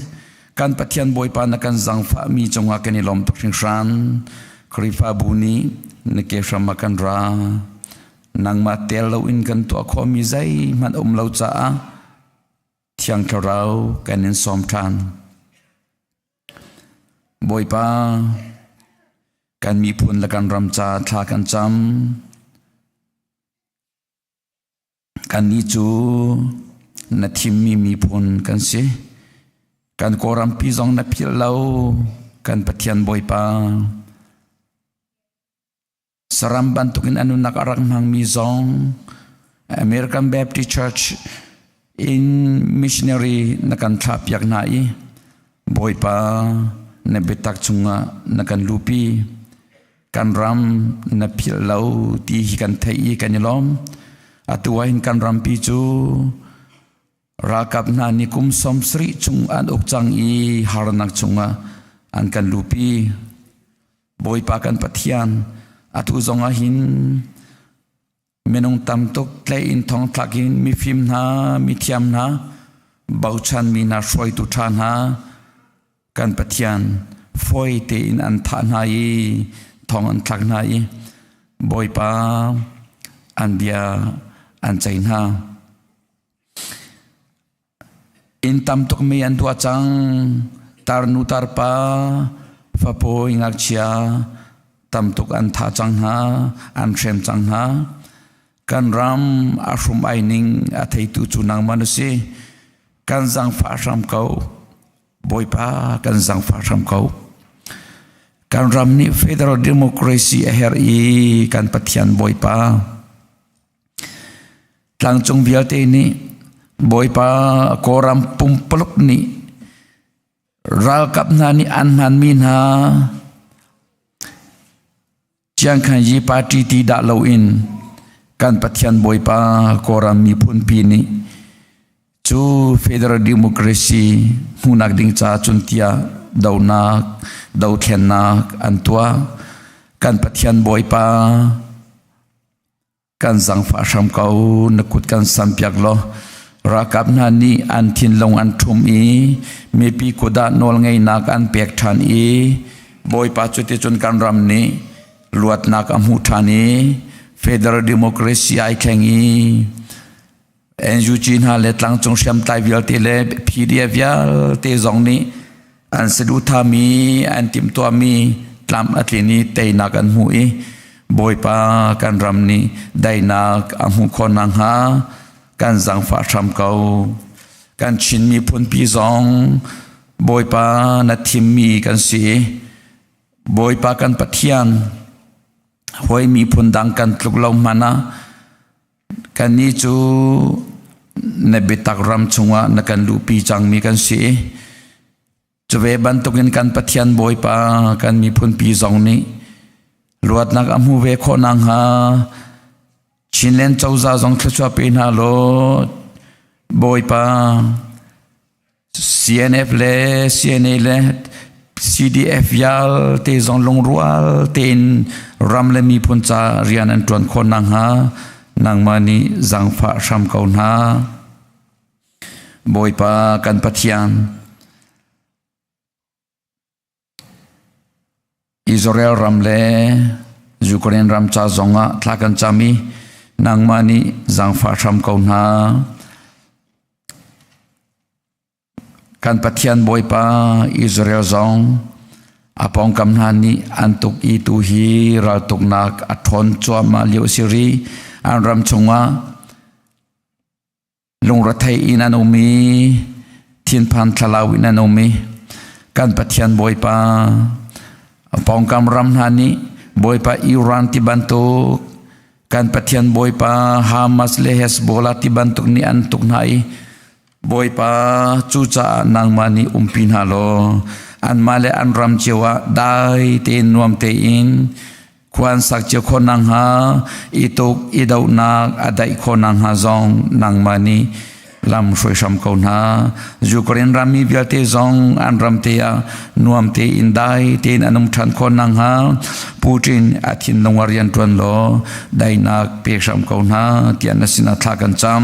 kan Pathian Bawipa na kan zaangfahmi cungah kan i lawm tuk hringhran. Khrihfabu nih na ke hram ah kan ra. Nangmah tel loin kan tuah khawhmi zeihmanh a um lo caah Thiang Thlarau kan in sawm ṭhan. Bawipa, kan miphun le kan ram ca thla kan cam. Kannih cu na thimmi miphun kan si. Kan Kawlrampi zong na philh lo, kan Pathian Bawipa. Saram bantukin a nunnak a rak hmangmi zong American Baptist Church in missionary na kan thlahpiak hna i Bawipa na biatak chungah na kan lupi kan ram na philh lo ti hi kan theih i kan i lawm. Atu ah hin kan rampi cu ralkap hna nih kum 70 chung an uk cang i harnak chungah an kan lupi. Bawipa kan Pathian, atu zong ah hin minung tam tuk tlaih in thongthlak in mifim hna, mithiam hna, bochanmi hna, hruaitu ṭha hna, kan Pathian fawi tein an thah hna i thong an thlak hna i Bawipa an bia an ceih hna. Inn tam tukmi an tuah cang. Tarnu tarpa, fapawi ngakchia tam tuk an thah cang hna, an hrem cang hna. Kan ram a hrum ai ning a theitu cu nangmah na si. Kan zaangfah hram ko. Bawipa kan zaangfah hram ko. Kan ram nih federal democracy a herh i kan Pathian Bawipa Tlangcung vialte nih Bawipa Kawlram pumpaluk nih ralkap hna nih an hmanmi hna Ciangkhanyi party ti dah loin kan Pathian Bawipa Kawlram miphunpi nih cu federal democracy hmuhnak ding ca cun tiah donak dothlennak an tuah. Kan Pathian Bawipa Kan zaangfah hram ko, na kut kan sampiak law ralkap hna nih an thinlung an ṭhum i mipi kut ah nawlngeihnak an pek ṭhan i Bawipa cuticun kan ram nih luatnak a hmuh ṭhan i federal democracy ai thleng i NUG hna le tlangcung hriamtlai vialte le PDF vialte zong nih an saduhthahmi an timhtuahmi tlam a tlin i teinak an hmu i Bawipa kan ram nih daihnak a hmuh khawh nakhnga kan zaangfah hram ko. Kan Chin miphunpi zong Bawipa na thimmi kan si i Bawipa kan Pathian hawi miphun dang kan tluk lo hmanh ah Kannih cu na biatak ram chungah na kan luhpi cangmi kan si i cu ve bantukin kan Pathian Bawipa kan miphunpi zong nih luatnak a hmu ve khawh nakhnga Chinland cozah zong thluachuah pe hna law Bawipa CNF le CNA le CDF vialte zong lungrual tein ram le miphun ca rian an ṭuan khawh nakhnga nangmah nih zaangfah hram ko hna. Bawipa kan Pathian, Israel ram le Ukraine ram ca zongah thla kan cam i nangmah nih zaangfah hram ko hna. Kan Pathian Bawipa Israel zong a pawngkam hna nih an tuk i tu hi raltuknak a ṭhawn cuahmah lio a si rih. An ram chungah Lungrethei in an um i thinphan thlalau in an um i kan Pathian Bawipa a pawngkam ram hna nih Bawipa Iran ti bantuk Kan Pathian Bawipa Hamas le Hezbollah ti bantuk nih an tuk hna i Bawipa cucaah nangmah nih umpi hna law anmah le an ram cio ah dai tein nuam tein khua an sak cio khawh nakhnga i tuk i dohnak a daih khawh nakhnga zong nangmah nih lam hruai hram ko hna. Ukraine rammi vialte zong an ram te ah nuam tein dai tein an um ṭhan khawh nakhnga Putin a thinlung ah rian ṭuan law daihnak pe hram ko hna tiah na sinah thla kan cam.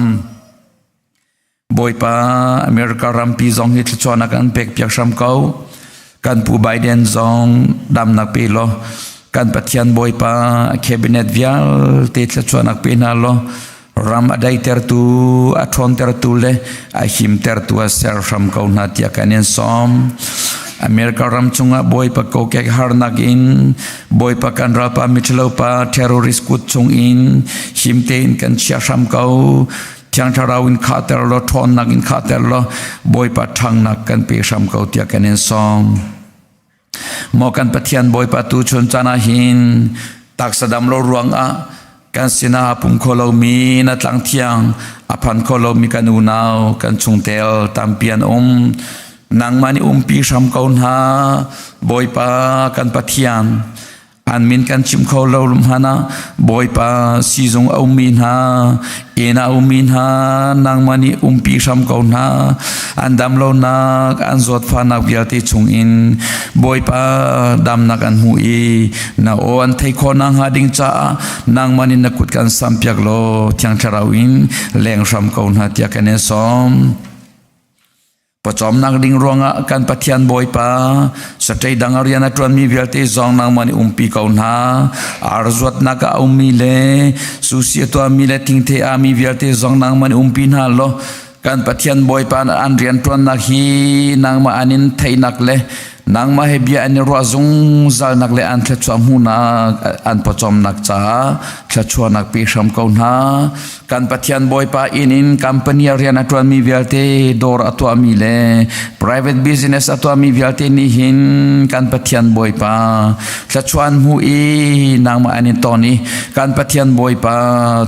Bawipa America rampi zong hi thluachuahnak an pek piak hram ko. Kan pu Biden zong damnak pe law kan Pathian Bawipa cabinet vialte thluachuahnak pe hna law ram a daitertu a ṭhawntertu le a himtertu a ser hram ko hna tiah kan in sawm. America ram chungah Bawipa kokek harnak in Bawipa kan ralpa miṭhalopa terrorist kut chung in him tein kan chia hram ko. Thiang Thlarau in khahter law ṭhawnnak in khahter law Bawipa ṭhangnak kan pe hram ko tiah kan in sawm. Maw kan Pathian Bawipa tu chun caan ah hin taksa dam lo ruangah kan sinah a pum kho lomi na tlang thiang a phan kho lomi kan unau kan chungtel tampi an um. Nangmah nih umpi hram ko hna Bawipa kan Pathian. An min kan chim kho lo hmanh ah Bawipa siizung a ummi hna, inn ah a ummi hna, nangmah nih umpi hram ko hna. An dam lonak, an zawtfahnak vialte chungin Bawipa damnak an hmu i na aw an theih khawh nakhnga ding caah nangmah nih na kut kan sampiak law Thiang Thlarau in leng hram ko hna tiah kan in sawm. Pawcawmnak ding ruangah kan Pathian Bawipa satei dang a rian a ṭuanmi vialte zong nangmah nih umpi ko hna. Ar zuatnak ah a ummi le susi a tuahmi le thingthei a mi vialte zong nangmah nih umpi hna law kan Pathian Bawipa an rian ṭuannak hi nangmah an in theihnak le nangmah he bia an i ruah zungzalnak le an thluachuah hmuhnak an pawcawmnak caah thluachuahnak pe hram ko hna. Kan Pathian Bawipa inn in company a rian a ṭuanmi vialte dawr a tuahmi le private business a tuahmi vialte nih hin kan Pathian Bawipa thluachuah an hmu i nangmah an in ton i kan Pathian Bawipa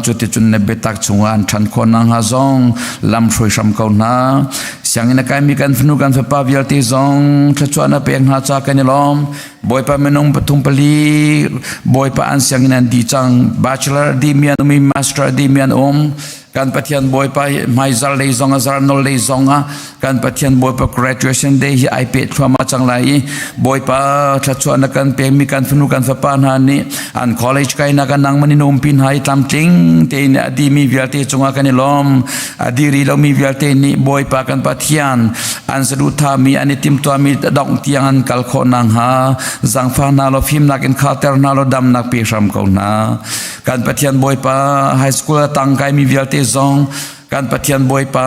cuticun na biatak chungah an ṭhan khawh nakhnga zong lam hruai hram ko hna. Sianginn a kaimi kan fanu kan fapa vialte zong thluachuah na pek hna ca kan i lawm. Bawipa minung pathum pali Bawipa an sianginn an di cang bachelor dimi an um i master dimi an um kan Pathian Bawipa hmaizar lei zong a zar nol lei zong ah kan Pathian Bawipa graduation day hi ai peh thluahmah cang lai i Bawipa thluachuah na kan pekmi kan fanu kan fapa hna nih an college kainak ah nangman in umpi hna i tlamtling tein a dimi vialte cungah kan i lawm a diri lomi vialte nih Bawipa kan Pathian an saduhthahmi an i timhtuahmi dongh tiang an kal khawh nakhnga zaangfah hna law fimnak in khahter hna law damnak pe hram ko hna kan Pathian Bawipa high school a tang kaimi vialte zong kan Pathian Bawipa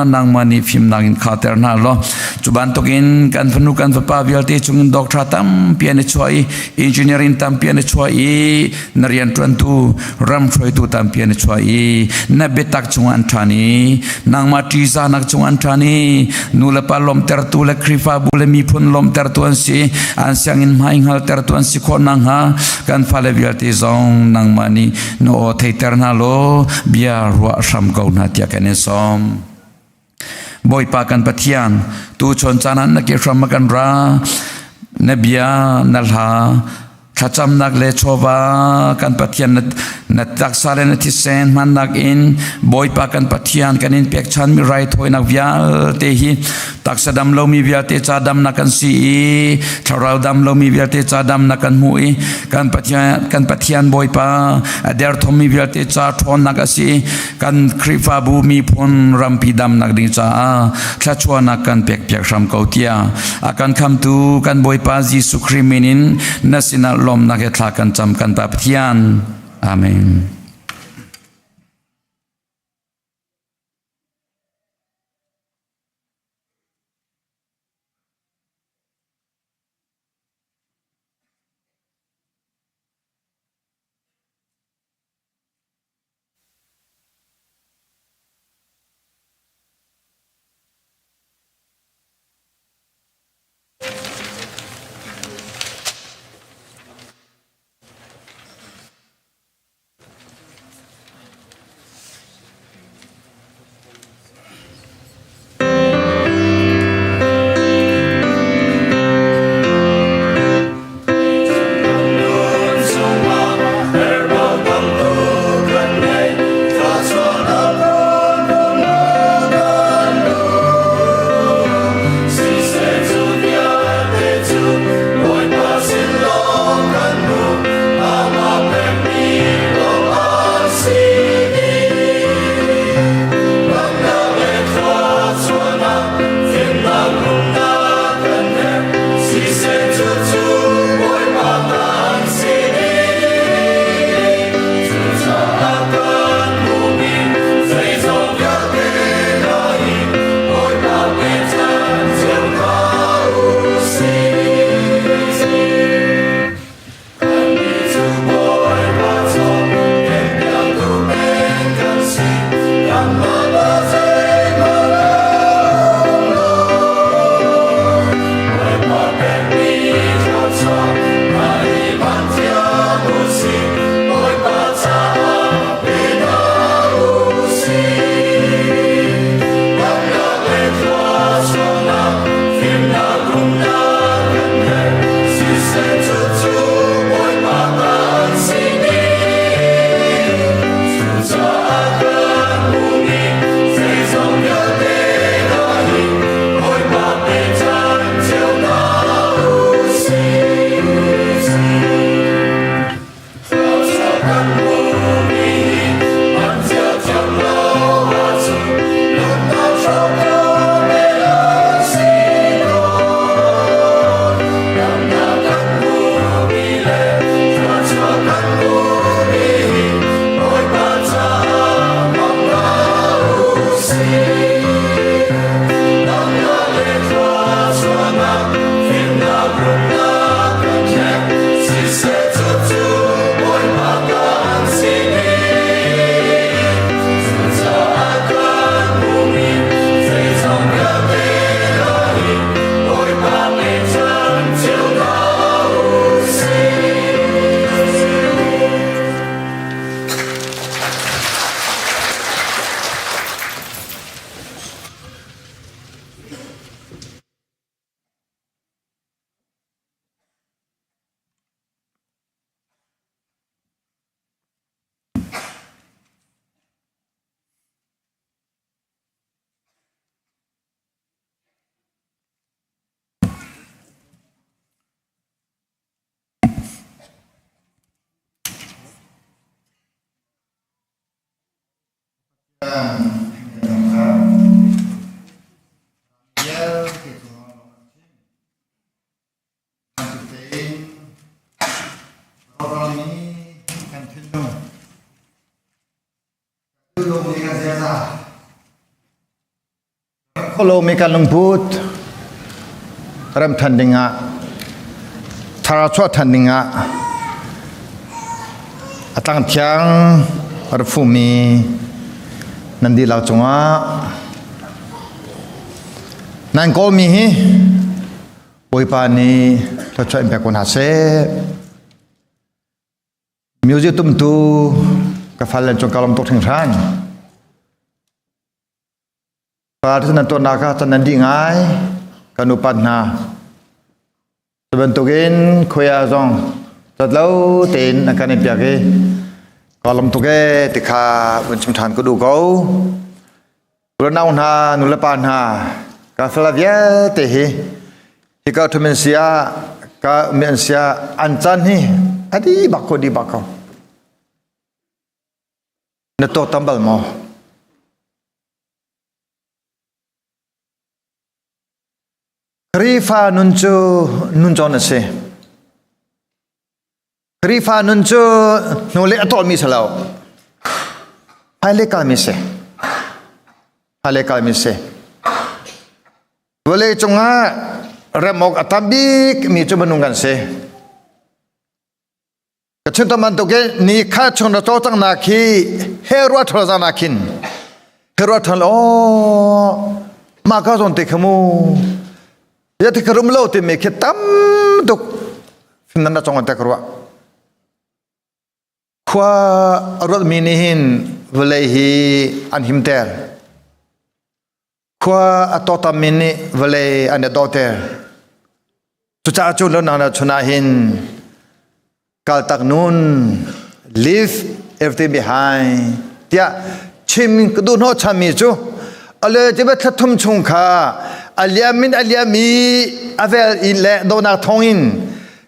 nangmah nih fimnak in khahter hna law cu bantukin kan fanu kan fapa vialte chungin doctor tampi an i chuah i engineering tampi an i chuah i na rianṭuantu ram hruaitu tampi an i chuah i na biatak chungah an ṭhan i nangmah ṭihzahnak chungah an ṭhan i nu le pa lawmhtertu le Khrihfabu le miphun lawmhtertu an si an sianginn hmai hngaltertu an si khawh nakhnga kan fale vialte zong nangmah nih na aw theiter hna law bia ruah hram ko hna tiah kan in sawm. Bawipa kan Pathian, tu chon caan ah na ke hram kan ra, na bia na hla thlacamnak le chawva kan Pathian na, na taksa le na thisen hmannak in Bawipa kan Pathian kan in pekchanmi raithawinak vialte hi taksa dam lomi vialte ca damnak kan si i thlarau dam lomi vialte ca damnak kan hmu i kan Pathian kan Pathian Bawipa a derthawmmi vialte ca ṭhawnnak a si i kan Khrihfabu miphun rampi damnak ding caah thluachuahnak kan pekpiak hram ko tiah a kan khamtu kan Bawipa Jesuh Khrih min in na sinah lawmnak he thla kan cam kan Pa Pathian. Amen. Kholo mi kan lungput rem than dingah thara chuah than dingah atang thiang rafumi nan dihlak cungah nan kawlmi hi Bawipa nih thluachuah in pek ko hna seh. Music tumtu ka fal le cung ka lawm tuk hringhran. Pa nan tuahnak ah can nan dih ngai kan upat hna. Cu bantukin khuia zong cat lo tein an kan in piak i ka lawm tuk e ti kha vun chim ṭhan ka duh ko. Unau hna, nulepa hna, ka fala vialte hi hika thumin sia ka mi an sia an caan hi a di bak ko di bak ko. Na to tam bal maw? Khrihfa nun cu nun cawn a si. Khrihfa nun cu hnulei a tawlmi si lo. Hmailei kalmi si. Hmailei kalmi si. Vawlei cungah rem awk a tam bik mi cu minung kan si. Ka chim tam bantukin ni kha chung na cawlcanghnak hi he ruah ṭhol zan ah khin he ruah ṭhol aw mah ka zawn te kha mu ya ti ka rum lo timi khi tam tuk nan na cong te ka ruah khua a ruat mi nih hin vawlei hi an himter khua a tawtam mi nih vawlei an i dawter Cucaah cu lo na chun ah hin kaltak nun leave everything behind tiah chim ka duh hnawh chanmi cu ale ti ba thlathum chung kha aliam in aliam i avel in le donak thong in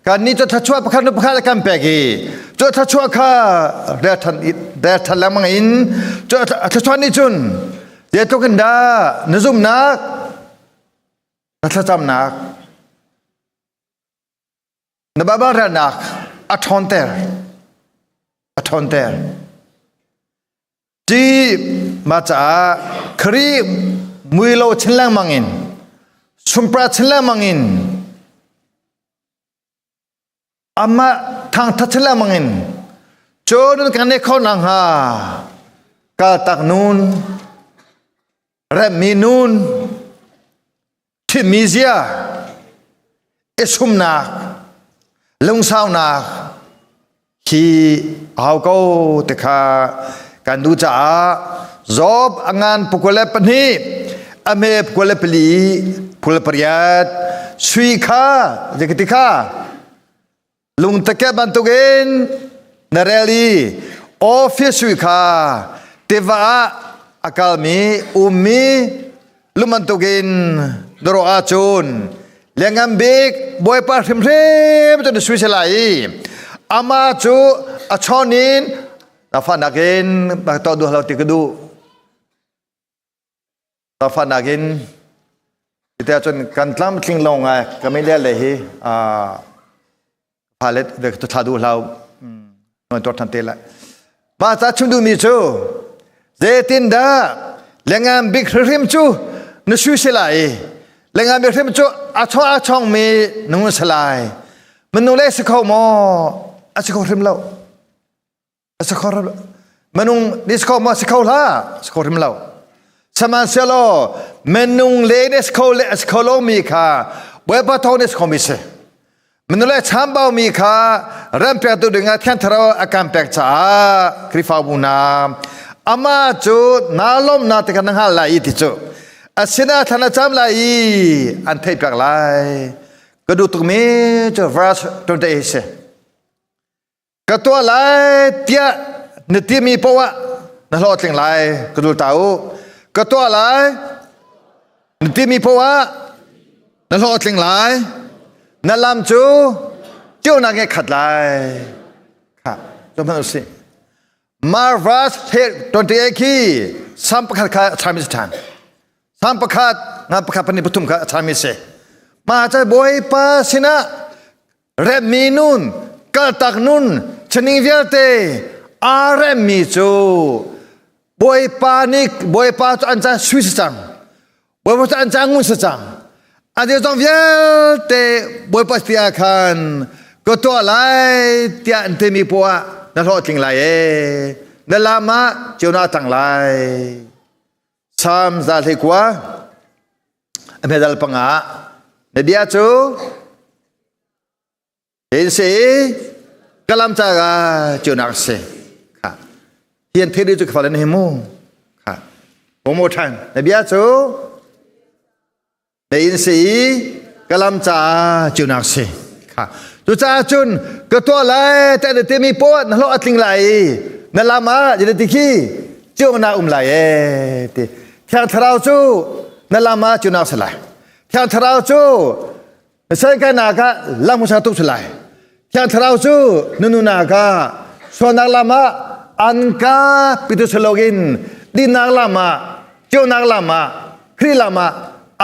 kan ni cu thlachuah pakhat nu pakhat kan pek i cu thlachuah kha rel than rel than lengmang in cu thlachuah nih cun zeitluk in dah na zumhnak Na thlacamnak na Baibal relnak a ṭhawnter a ṭhawnter. Ti mah caah Khrih mui lo chin lengmang in sumpra chin lengmang in amah thangthat chin lengmang in cun kan ne kho nakhnga kaltak nun remmi nun thimmi zia i sumnak lungsaunak hi hau ko ti kha kan duh caah Job a ngan 22 a hme 24 28 sui kha zeikati kha lungtake bantukin na rel i office sui kha tiva ah a kalmi ummi lu bantukin na ruah ahcun lianngan bik bawipa hrimhrim cu na sui se lai i amah cu a chawn in na fahnak in tuah duh lo ti ka duh na fahnak in Ite cun kan tlam tling lo ngai ka mi le le hi a phalet ve tu thla du hlau noi tor than te lai ma ta chung du mi cu zeitin dah. Lengan bik hrim cu na sui si lai. Lengan bik hrim cu a chong a chong mi nung si lai. Minung le si kho maw? A si kho hrim lo. A si kho hrim lo. Minung ni si kho maw? Si kho hlah. Si kho hrim lo. Sihmanhsehlaw minung le ne si kho le a si kho lo mi kha Bawipa thawng ne si kho mi si. Minung le chambau mi kha ram pektu dingah Thiang Thlarau a kan pek caah Khrihfabu hna amah cu naa lawmnak ti kha na hngalh lai i ti cu a sinah thla na cam lai i an theihpiak lai. Ka duh tukmi cu verse 28 si. Ka tuah lai tiah na timi poah na hlawhtling lai ka dul ta u. Ka tuah lai na timi poah na hlawhtling lai. Na lam cu ceunak nge khat lai. Kha, cu hmanh usih. Mar verse 28 khi Sam pakhat kha a chami si ṭhan. Sam pakhat, nga pakhat pahnih pathum kha a chami si. Mah ca Bawipa sinah remmi nun, kaltak nun, chaning vialte aa remmi cu Bawipa nih Bawipa cu an ca sui si cang. Bawipa cu an ca ngun si cang. A dir zong vialte Bawipa ti ah khan ka tuah lai tiah an timi poah na hlawhtling lai ee. Na lam ah ceunak a tang lai. Psalm 129 a hmedal panga na bia cu Hin si kalam ca ga ceunak si. Kha. Hian thiri cu kafal hi mu. Kha. One more time. Na bia cu na in si kalam ca ceunak si. Kha. Cu caah cun ka tuah lai te na timi poah na hlawh a tling lai i na lam ah jedi ti khi ceunak um lai e ti. Thiang Thlarau cu na lam ah ceunak si lai. Thiang Thlarau cu Saikai-nak ah lam sa tuk lai. Thiang Thlarau cu nununak ah sualnak lam ah an ka pitu salogin dinnak lam ah ceunak lam ah Khrih lam ah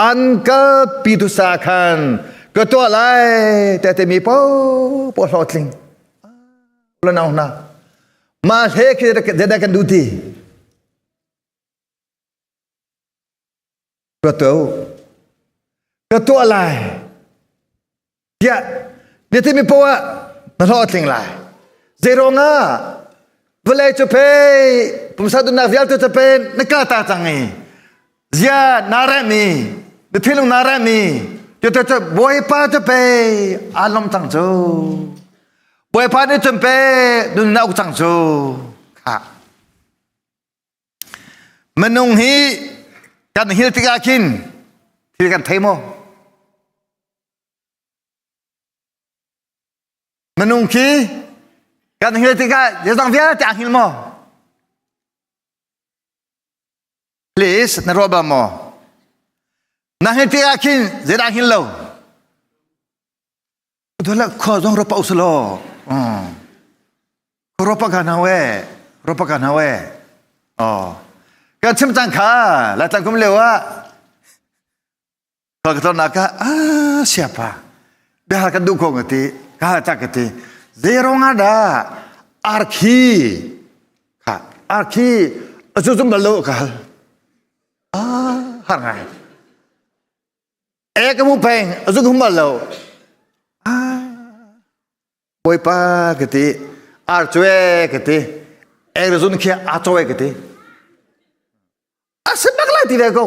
an kal pitu sa khan ka tuah lai te te mi po po hlawhtling la nau na ma hle khi da kan du ti Ka tuah ka tuah lai tiah na timi poah na hlawh a tling lai. Zeiruang ah vawlei cu pei pumsa duhnak vialte cu pei na ka ta cang i zia naa rem i na thinlung naa rem i cu te cu Bawipa cu pei aa lawm cang cu. Bawipa nih cun pei nun na uk cang cu. Khah. Minung hi kan hil tikah khin thil kan thei maw? Minung khi kan hil tikah zeizong vialte a hngil maw? Please, na ruah bal maw? Na hngil tikah khin zeidah hngil lo? Dole khua zong ropa usalo. Ropa ka na we. Ropa ka na we. Oh. Kan chim cang kha la tlang kum leo ah. Ka ka na ka ah siapa. Bia kan du ko ngati. Ka ta ka ti. Zero nga da arkhi. Kha arkhi azu zum balo ka hal. Ah har ngai. E ka mu peng zu hum bal lo. Ah Bawipa ka ti ar cue ka ti ek zun khi a choe ka ti. A si bak lai ti ve ko.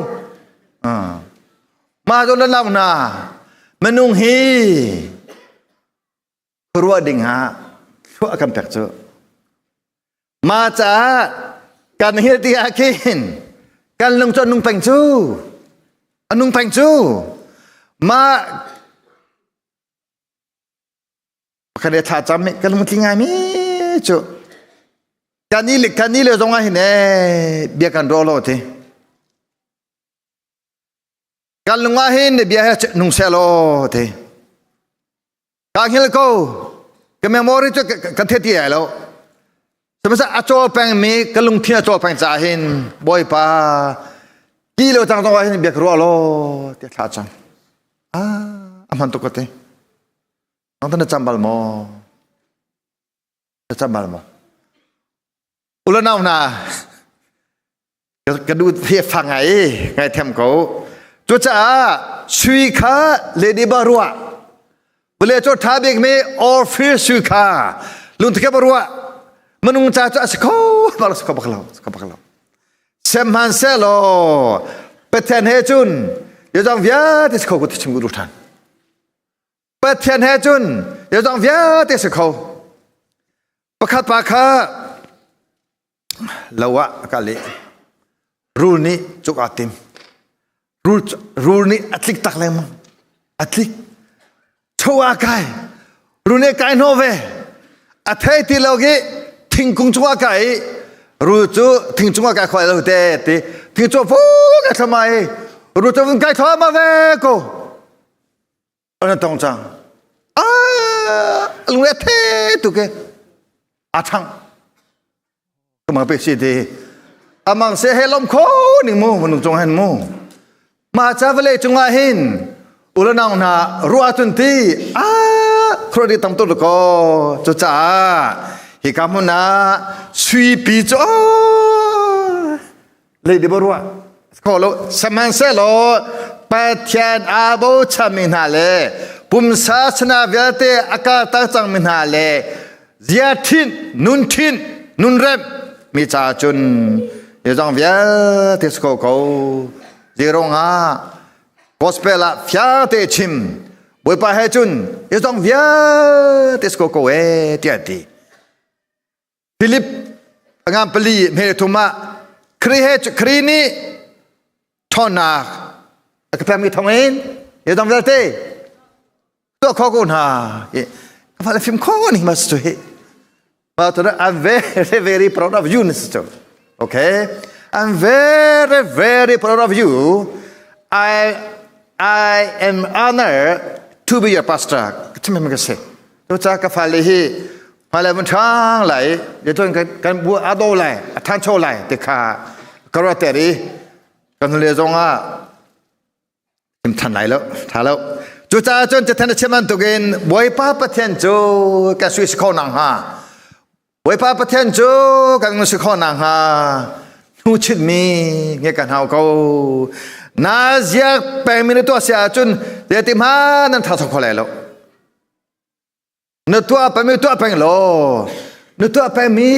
Ma zo la lau na minung hi khuaruah ding ah thluah kan pek cu. Ma caah kan hil ti ah khin kan lung cu a nung peng cu. A nung peng cu. Ma kan i thla cam kan lung tling ngai mi cu. Kan i kan i le zong ah hin ee bia kan ro lo ti. Kan lung ah hin bia he nung seh law ti. Ka hngil ko. Ka memory cu ka the ti ai lo. Sihmanhsehlaw a cawl peng mi ka lungthin a cawl peng caah hin Bawipa ti lo cang zong ah hin bia ka ruah law tiah thla cam. Ah, a hman tuk ka ti. Nang na cam bal maw? Na cam bal maw? Ulanau hna. Ka du he fa ngai ngai them ko. Cucaah sui kha lady ba ruah. Vale cu tha bik mi Orpheus sui kha lungthike ba ruah. Manung ca cu a si kho bak si kho bak lo si kho bak lo. Sihmanhsehlaw Pathian he cun zeizong vialte si kho ku ti chim ku duh ṭhan. Pathian he cun zeizong vialte si kho. Pakhat pa kha lo ah a kal i rul nih cuk aa tim. Rul, rul nih a tlik tak lengmang. A tlik. Cho ah kai. Rul nih kai hnawh ve. A thei ti lo i thingkung cungah kai i rul cu thing cungah kai khawh lo te ti. Thing cu fu ka thlama i rul cu vun kai thluahmah ve ko. An tong cang. Ah, lung a the tu ke. A thang. Kamang pe si te. Amang se he lom kho ning mu manung chong hen mu. Ma cha vale chungah hin ulanang na ruah chun ti a khrodi tam tu ko chu cha hi ka mun na sui pi cho le di borua kho lo sihmanhsehlaw Pathian aa bochanmi hna le pumsa sana vialte a kaltak cangmi hna le zia ṭhinh nun ṭhinh nun remh mi ca cun zeizong vialte si kho ko zeirong ah gospel ah fiangte chim Bawipa he cun zeizong vialte si kho ko ee tiah a ti Philip ngan pali hme thum ah Kri he Kri nih ṭhawnnak a ka pekmi thawng in yedong vialte tuah kho ko hna ka fale fim kho ning mas cu hi ma to I'm very very proud of you sister okay I'm very very proud of you I I am honored to be your pastor chim ka se to cha ka fale hi hmailei mun ṭhang lai i cun kan bu a do lai a ṭhancho lai ti kha ka ruat ter i kan hnulei zong ah chim ṭhan lai lo ṭha lo cucaah cun cathan a chim bantukin Bawipa Pathian cu ka sui si kho nang hnga Bawipa Pathian cu kan si kho nang hnga hnu chitmi nge kan hau ko na ziak pengmi na tuah si ahcun zeiti hmanh nan ṭha kho lai lo Na tuah pemi tuah peng law na tuah pengmi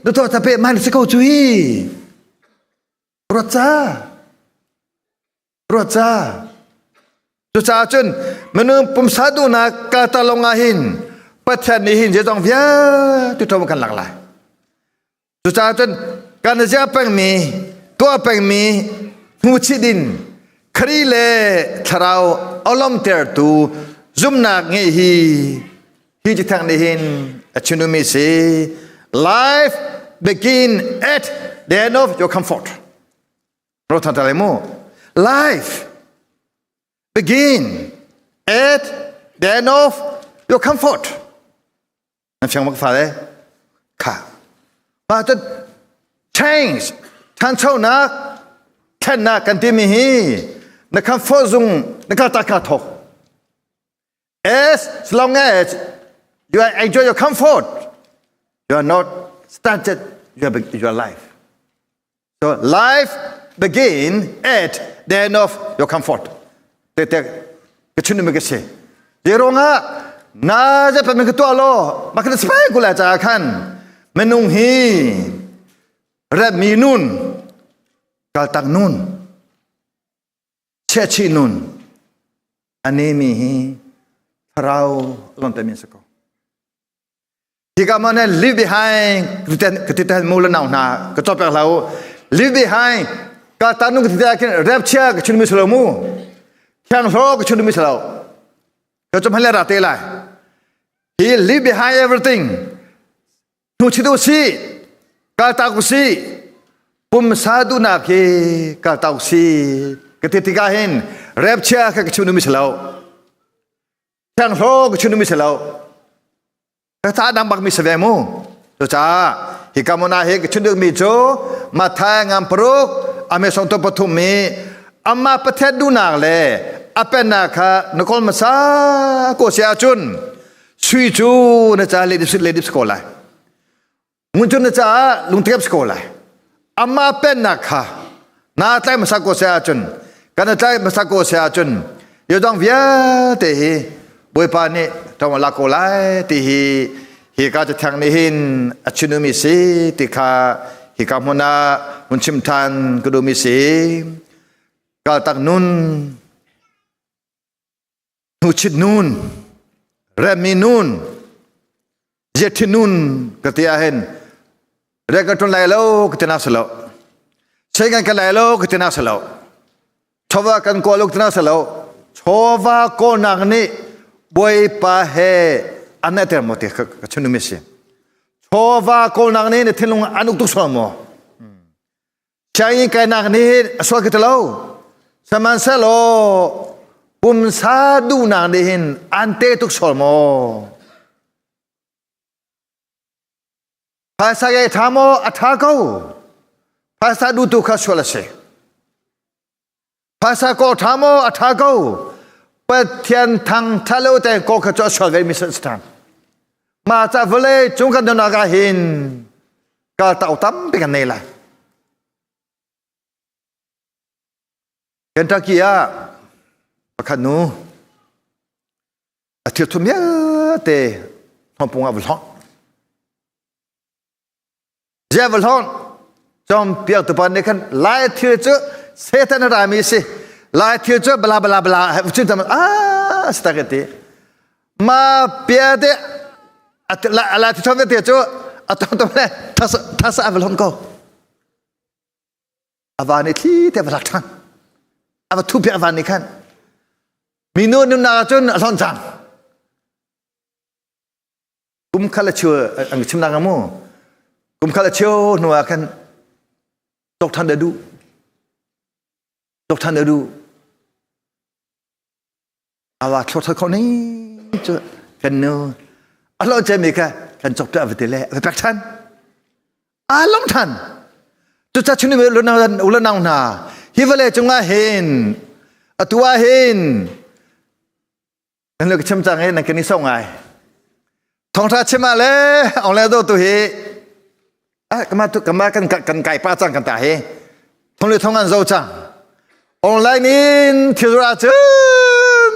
na tuah ta pe man si ko cu hi ruat ca ruat ca cucaah cun minung pumsa duhnak kalta lawng ah hin Pathian nih hin zeizong vialte ṭho kan lak lai Cucaah cun kan zia pengmi, tuah pengmi hnuchit in Khrih le Thlarau olomtertu zumhnak ngeih hi hi cithang nih hin a chimmi si. Life begin at the end of your comfort. Life begin at the end of your comfort. Na fiang bak fale kha mah cu change thanchonak thlennak kan timi hi na comfort zung na kal tak kha thok as long as you are enjoy your comfort you are not started your, your life so life begin at the end of your comfort te te ka chun mi ka si te ronga na je pa mi ka tua lo ma ka spai ku la cha khan menung hi rep mi nun kal tak nun che chi nun ane mi hi tharau lon te mi sa ko Hika man he leave behind katitan mu le nau hna ka cawp pek hlah u. Leave behind ka tanu ka tita khin rap chia ka chun mi salo mu. Thiang hlo ka chun mi salo. Ka chum hale ra te lai. He leave behind everything. Nu chitu si kal ta ku si pumsa duhnak hi kal ta ku si ka ti tikah hin rap chia ka chun mi salo. Thiang hlo ka chun mi salo. Ka ca dang bak mi si ve mu. Cucaah hi ka mun ah hi ka chim duhmi cu Matthai ngan paruk ame song to pathum mi amah Pathian duhnak le a pennak kha na kawl hmasa ko si ahcun sui cu na ca ledip ledip si ko lai. Ngun cu na caah lungthiam si ko lai. Amah pennak kha Na tlai hmasa ko se ahcun kan tlai hmasa ko se ahcun yodong vialte hi Bawipa nih ṭong a lak ko lai ti hi hi ka cathiang nih hin a chinumi si ti kha hi ka hmun ah hun chim ṭhan ka duhmi si. Kaltak nun hnuchit nun remmi nun ziaṭhi nun ka ti ahhin rian kan ṭuan lai lo ka ti nak si lo sei kan kan lai lo ka ti nak si lo chawva kan kawl lo ka ti nak si lo chawva kawlnak nih bawipa he an naihter maw ti ka chim duhmi si chawva kawlnak nih na thinlung an uk tuk sual maw Sianginn kainak nih a sual ka ti lo. Sihmanhsehlaw pumsa duhnak nih hin an te tuk sual maw? Phaisa ei ṭha maw? A ṭha ko. Phaisa duhtu kha sual a si. Phaisa kawl ṭha maw? A ṭha ko. Pathian thang ṭha lo te kawl kha cu a sual ve mi si ṭhan. Mah ca vawlei cung kan nunnak ah hin kal tau tampi kan nei lai. Kentucky ah pakhat nu a thil thum vialte hnawmpung ah va hlawnh. Zia va hlawnh cawnpiak tu pa nih khan lai thil cu Satan a rami si lai thil cu bla bla bla cun tam ah si tak ti ma pia te la thi thom te cu a tom tom le thasa a va hlawnh ko a va nih thli te va lak ṭhan a va thu piak a van nih khan minu nunnak ah cun a hlawnh cang Kum khat le cheu an chim nak mu. Kum khat le cheu hnu ah khan tok than da duh. Tok than da duh. Awa thlor thar kho ni cu kan nu a lo che mi kha kan chok ta va ti le va pek than. A long than. Tu cha chuni me lo na ula nang na. Hi vale chunga hin atua hin Nan le ka chim cang i nan kan i so ngai. Thawngṭha chim ah le ong le do tu hi ah kama tu kama kan kan kai pa cang kan ta hi. Thong le thong an zo cang. Online in thil ra cun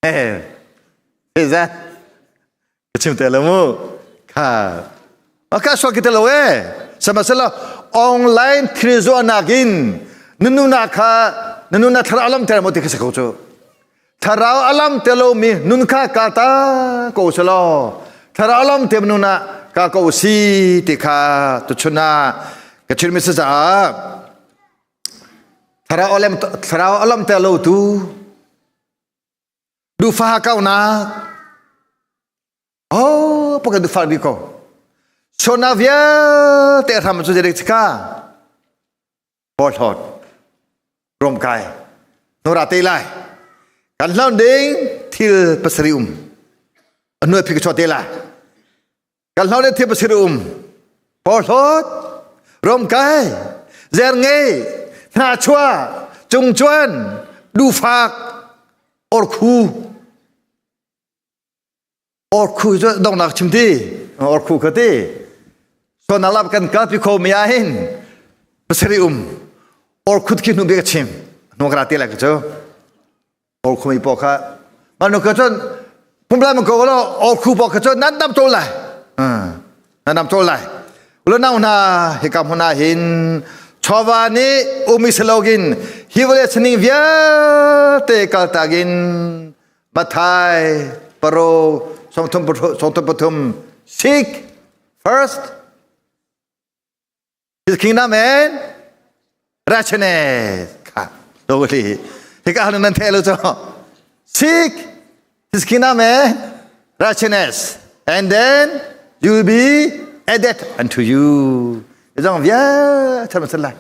eh za ka chim te lo mu kha ka so ki te lo e sihmanhsehlaw online thil zuahnak in nunu na kha nunu na thlarau alam ter mo ti kha si ko cu thlarau alam te lo mi nun kha ka ta ko selo thlarau alam te nu na ka ko si ti kha tu chuna ka chim mi sa thlarau alam thlarau alam te lo tu Dufa kaunak. Oh, pakai dufa bi ko. Sona vialte hram cu jadi cika. Porhlawt. Rom kai. Nora te lai. Kan hlan ding thil pasari um. Anu phi ka te lai. Kan hlan ding thil pasari um. Porhlawt. Rom kai. Zer ngei. Hna chua. Cung chuan. Dufak. Orkhu orkhu cu donghnak chim ti orkhu kha ti sonalap kan kalpi kho mi ah hin pasarih um orkhut khi hnu bik a chim hnu ka ti lai ka cu orkhu mi paw kha manu ka cun pumla ma ko lo orkhu paw kha cun nan dam to lai nan dam to lai ulo nau hna hika hmun ah hin chawva nih umi selogin hi vawlei sining vialte kaltakin Mathai paro songthum songthum pathum seek first his kingdom and righteousness kha doli hika han nan the lo cho seek his kingdom and righteousness and then you will be added unto you izong vialte ma lai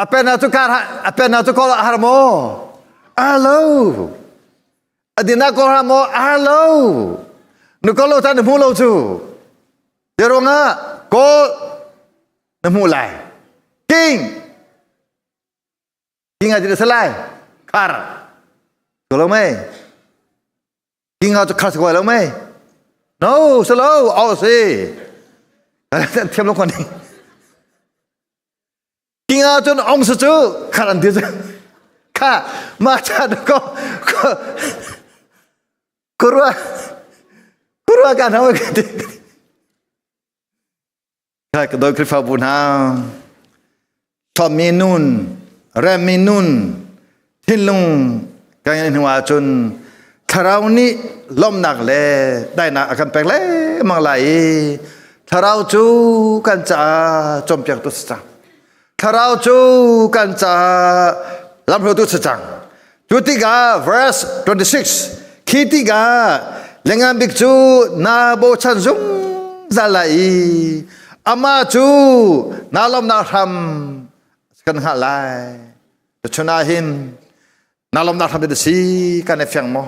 apena chu kar apena chu kol har mo alo adina ko har mo alo nu ko lo tan mu lo chu deronga ko na mu lai king king a jira salai khar ko lo mai king a chu khar ko lo mai no salo au si thiam lo kon ni. Kinga cun ong sa cu khat an ti cu. Kha ma cha ko kurwa kurwa kan hawa ka ti. Kha ka doi Khrihfabu hna thawmi nun remmi nun thinlung kan in hnu ahcun thlarau nih lawmhnak le daihnak a kan pek lengmang lai i thlarau cu kan caah cawnpiaktu si cang thlarau cu kan caah lamhruaitu si cang cu tikah verse 26 khi tikah lengan bik cu na bochan zungzal lai i amah cu na lawmhnak hram kan hngah lai Tuchun ah hin na lawmnak hram te si kan i fiang maw?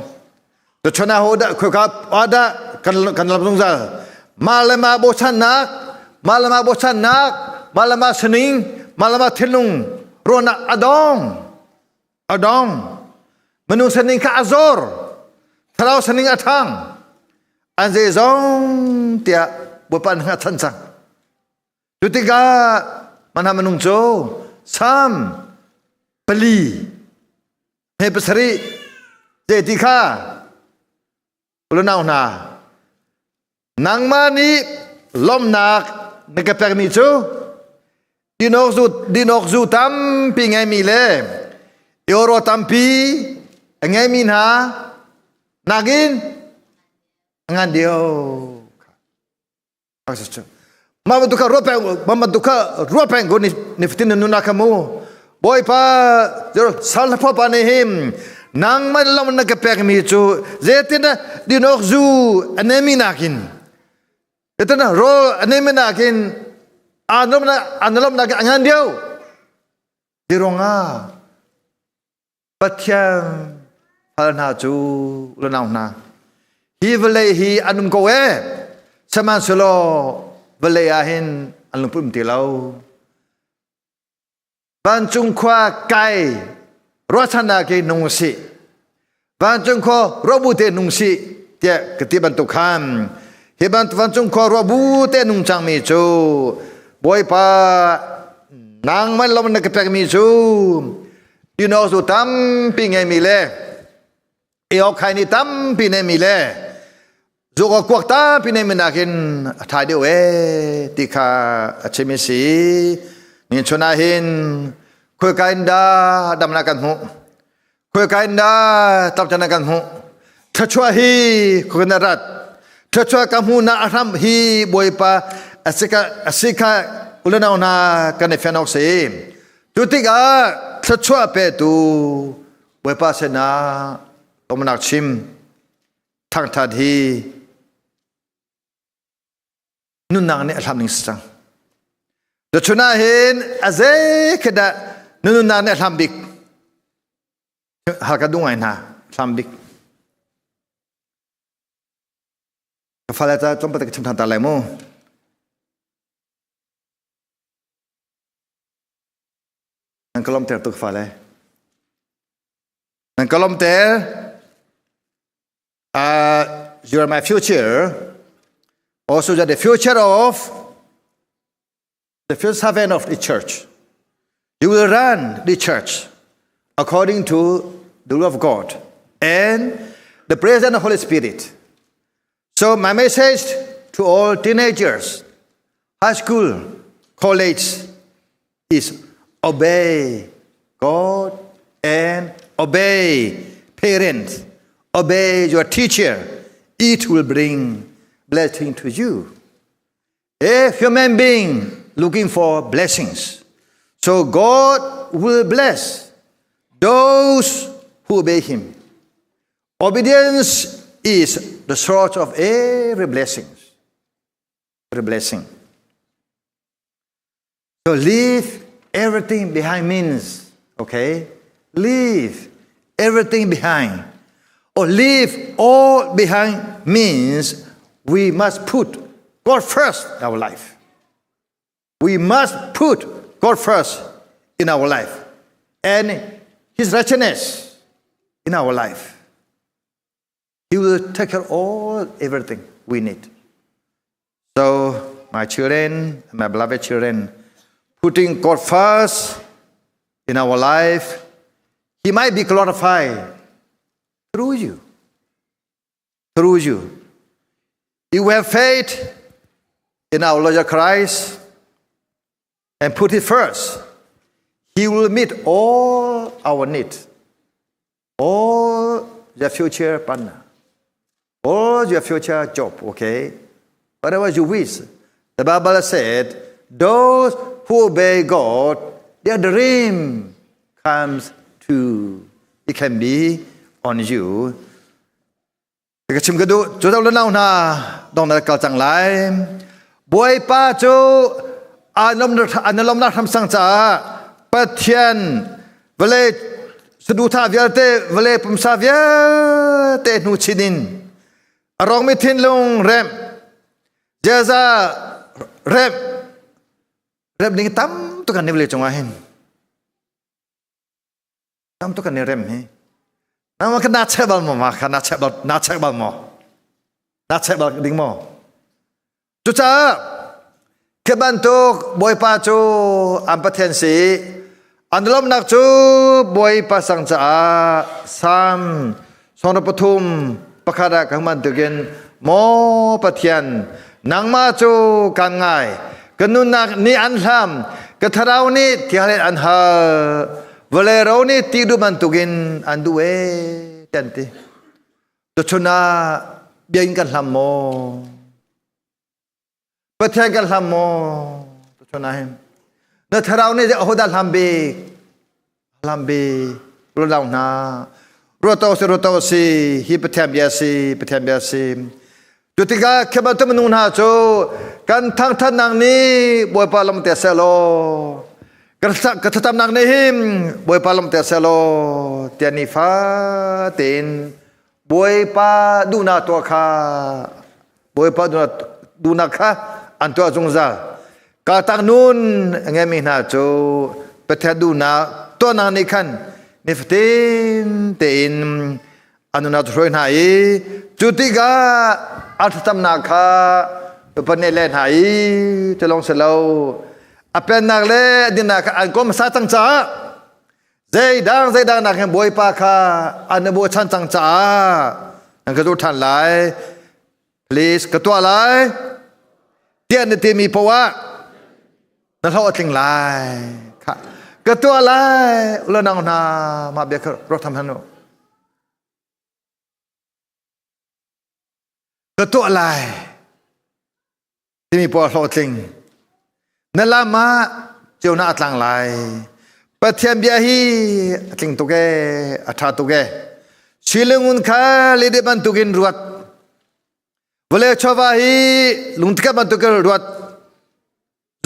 Tuchun ah ho dah khuika dah kan kan lam zungzal mah le mah bochannak mah le mah bochannak mah le mah sining mah le mah thinlung ruahnak a dong a dong minung sining kha a zor thlarau sining a ṭhang an zeizong tiah Bawipa an hngatchan cang Cu tikah mana minung cu Salm 4 he 7 ce ti kha unau hna nangmah nih lawmhnak na ka pekmi cu dinawk zu tampi ngeimi le euro tampi a ngeimi hna nakin a ngan deuh. Mah bantuk kha ruah peng mah bantuk kha ruah peng ko ni nifatin na nun ah kha mu Bawipa sal na pa nih him nangmah lam na ka pekmi cu zeitin dah dinawk zu anemi nakin zeitin dah rawl anemi nakin anom na anom nakin angan deuh ti ruangah Pathian fal hna cu unau hna hi vawlei hi an um ko e sihmanhsehlaw vawlei ah hin an lungput um ti lo vancung khua kai ruahchannak ke nung si vancung khua ruahbu te nung si tiah ka ti bantuk khan hi vancung khua ruahbu te nung cangmi cu Bawipa nangmah lawm na ka pekmi cu Tino zu tampi ngeimi le eokhai ni tampi neimi le zuka kuak tampi neimi nakin a ṭha deuh e ti kha a chim i si. Ni chun ah hin khuaika in dah damnak kan hmuh? Khuaika in dah tlakchan kan hmuh? Thluachuah hi khuakan a rat. Thluachuah ka hmuhnak a hram hi Bawipa a si kha ulenau hna kan i fian awk si. Cu tikah thluachuah petu Bawipa sinah lawmhnak chim thangthat hi nunnak nih a hlam ning si cang. Tuchun ah hin a zei khi dah na nunnak nih a hlam bik? Hal ka duh ngai hna, hlam bik. Ka fale ca tlawmpal te ka chim ṭhan ta lai mu. Nan ka lawmhter tuk fale. Nan ka lawmhter. You are my future. Also, you are the future of the future servant of the church. You will run the church according to the will of God and the presence of the Holy Spirit. So my message to all teenagers, high school, college is obey God and obey parents, obey your teacher. It will bring blessing to you. A human being looking for blessings. So God will bless those who obey him. Obedience is the source of every blessing. Every blessing. So leave everything behind means, okay? Leave everything behind. Or leave all behind means we must put God first in our life. We must put God first in our life and His righteousness in our life. He will take care of all everything we need. So, my children, my beloved children, Putting God first in our life, He might be glorified through you. Through you. You have faith in our Lord Christ and put it first. He will meet all our needs, all your future partner, all your future job, okay? Whatever you wish. The Bible said, those who obey God, their dream comes to. It can be on you. Ka chim ka duh cu le nau hna dong na kal cang lai. Bawipa cu an lomnak hram sang caah Pathian vawlei saduhthah vialte vawlei pumsa vialte hnu chin in a rawkmi thinlung remh ziaza remh remh ding tam tuk an vawlei cungah hin tam tuk an i rem hi nangmah kha naa cheh bal maw ma kha naa cheh bal naa chek bal maw naa chek bal ding maw cucaah khi bantuk bawipa cu an pathian si an lawmhnak cu bawipa sang caah Salm 103 pakhat ah kan bantukin maw pathian nangmah cu kan ngai ka nunnak nih an hlam ka thlarau nih thialet an hal vawlei ro nih ti duh bantukin an duh e kan ti tuchun ah bia in kan hlam maw pathian kan hlam maw tuchun ah hin na thlarau nih ahodah hlam bik hlam bik rulau hna ruato si ruato si hi pathian bia si pathian bia si cu tikah khema tu minung hna cu kan thangthatnak nih Bawipa lam te selaw ka thlacamnak nih hin Bawipa lam te selaw tiah nifa tein Bawipa duhnak tuah kha Bawipa duhnak kha an tuah zungzal. Kaltak nun a ngeimi hna cu Pathian duhnak tuahnak nih khan nifatin tein an nunnak hruai hna i cu tikah a thlacamnak kha upa nih le hna i cu lawng si lo a pennak le a dinnak kha an kawl hmasa cang caah zeidang zeidang nak hin bawipa kha an i bochan cang caah nan ka zul ṭhan lai please ka tuah lai tiah na timi poah na hlawh a tling lai kha ka tuah lai ula nang hna mah bia kha ruak tham han u ka tuah lai timi poah hlawh tling na lam ah ceunak a tlang lai pathian bia hi a tling tuk e a tha tuk e Silingun kha le de bantukin ruat vawlei chawva hi lungthikat bantukin ruat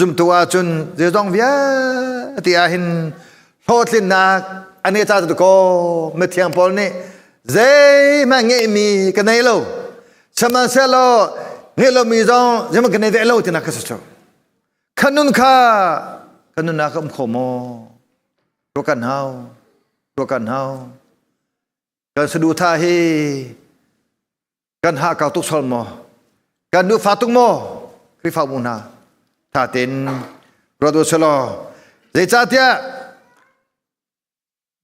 Zumtu ahcun zeizong vialte ah hin hlawhtlinnak an i ca ko mithiang Paul nih zeihmanh ngeihmi ka nei lo sihmanhsehlaw ngeih lomi zong zeihmanh ka nei ve lo tinak ka si cu kha nun kha ka nunnak ka um kho maw ruah kan hau ruah kan hau kan saduhthah hi kan ha kau tuk sol maw kan nu fa tuk maw Khrihfabu hna tha tein ruat u selaw zeicahtiah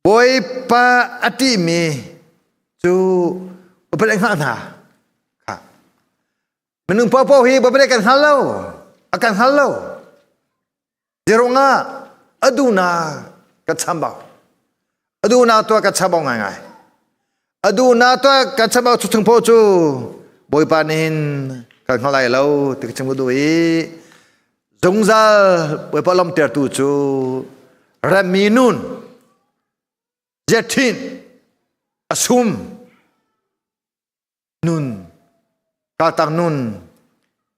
Bawipa a ṭihmi cu upat an hngalh hna kha minung paohpaoh hi Bawipa nih kan hngal lo a kan hngal lo Zeirungah a duhnak ka chambau. A duhnak tuah ka chambau ngaingai. A duhnak tuah ka chambau cu chung phaw cu Bawipa nih hin kan hngal lai lo ti ka chim ka duh i zungzal Bawipa lawmtertu cu remmi nun ziathin a sum nun kaltak nun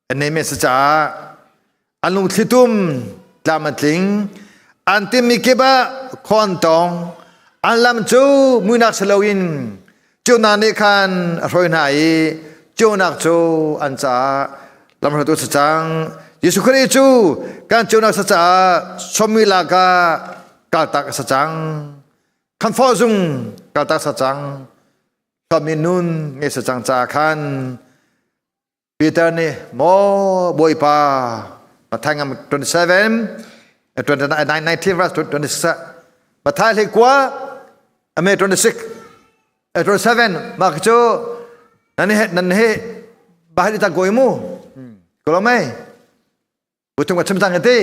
an neimi a si caah an lungthlitum tlam a tling an timmi kip ah khua an tong an lam cu muinak si loin ceunak nih khan a hruai hna i ceunak cu an caah lamhruaitu si cang Jesuh Khrih cu kan ceunak si caah sawmmi lak ah kaltak a si cang khanfawh zung kaltak sa cang Hlawmi nun nge sa cang ca khan Peter nih maw Bawipa Matthai 27 29 19 verse 26 Mathai hlei kua ame 26 27 mak cu nan he nan he bahari ta goi mu ko lo mai butung chim tang te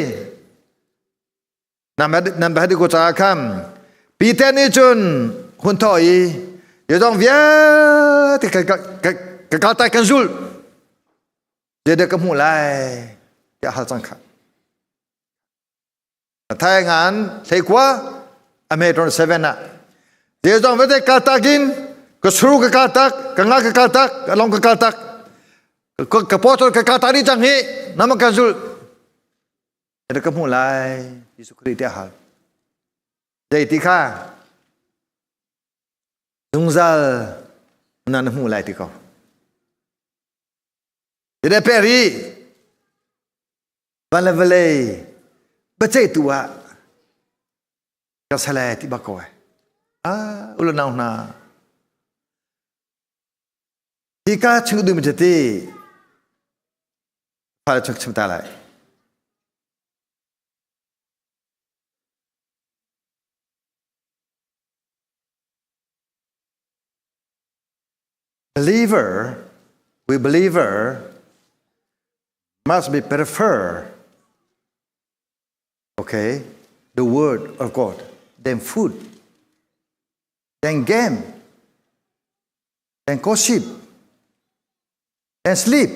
nan bahari ko cha kham Peter nih cun hun tho i yodong vialte ka ka ka ka tai kan zul Zeidah ka hmuh lai tiah hal cang kha. Thai ngan hleikua Ameton 7 ah zeizong vialte kal takin ka suru ka kal tak ka nga ka kal tak ka long ka kal tak ka potol ka kal tak ni cang hi nama kan zul zeidah ka hmuh lai Jesuh Khrih tiah hal zei ti kha zungzal na na hmuh lai ti ko Ide peri van le vawlei biaceihtu ah ka sale ti bak ko ai. Ah ulu nau hna. Hi ka chung du mi ti fa chuk chim ta lai. Believer, we believer must be prefer, okay, the word of God than food, than game, than gossip, than sleep.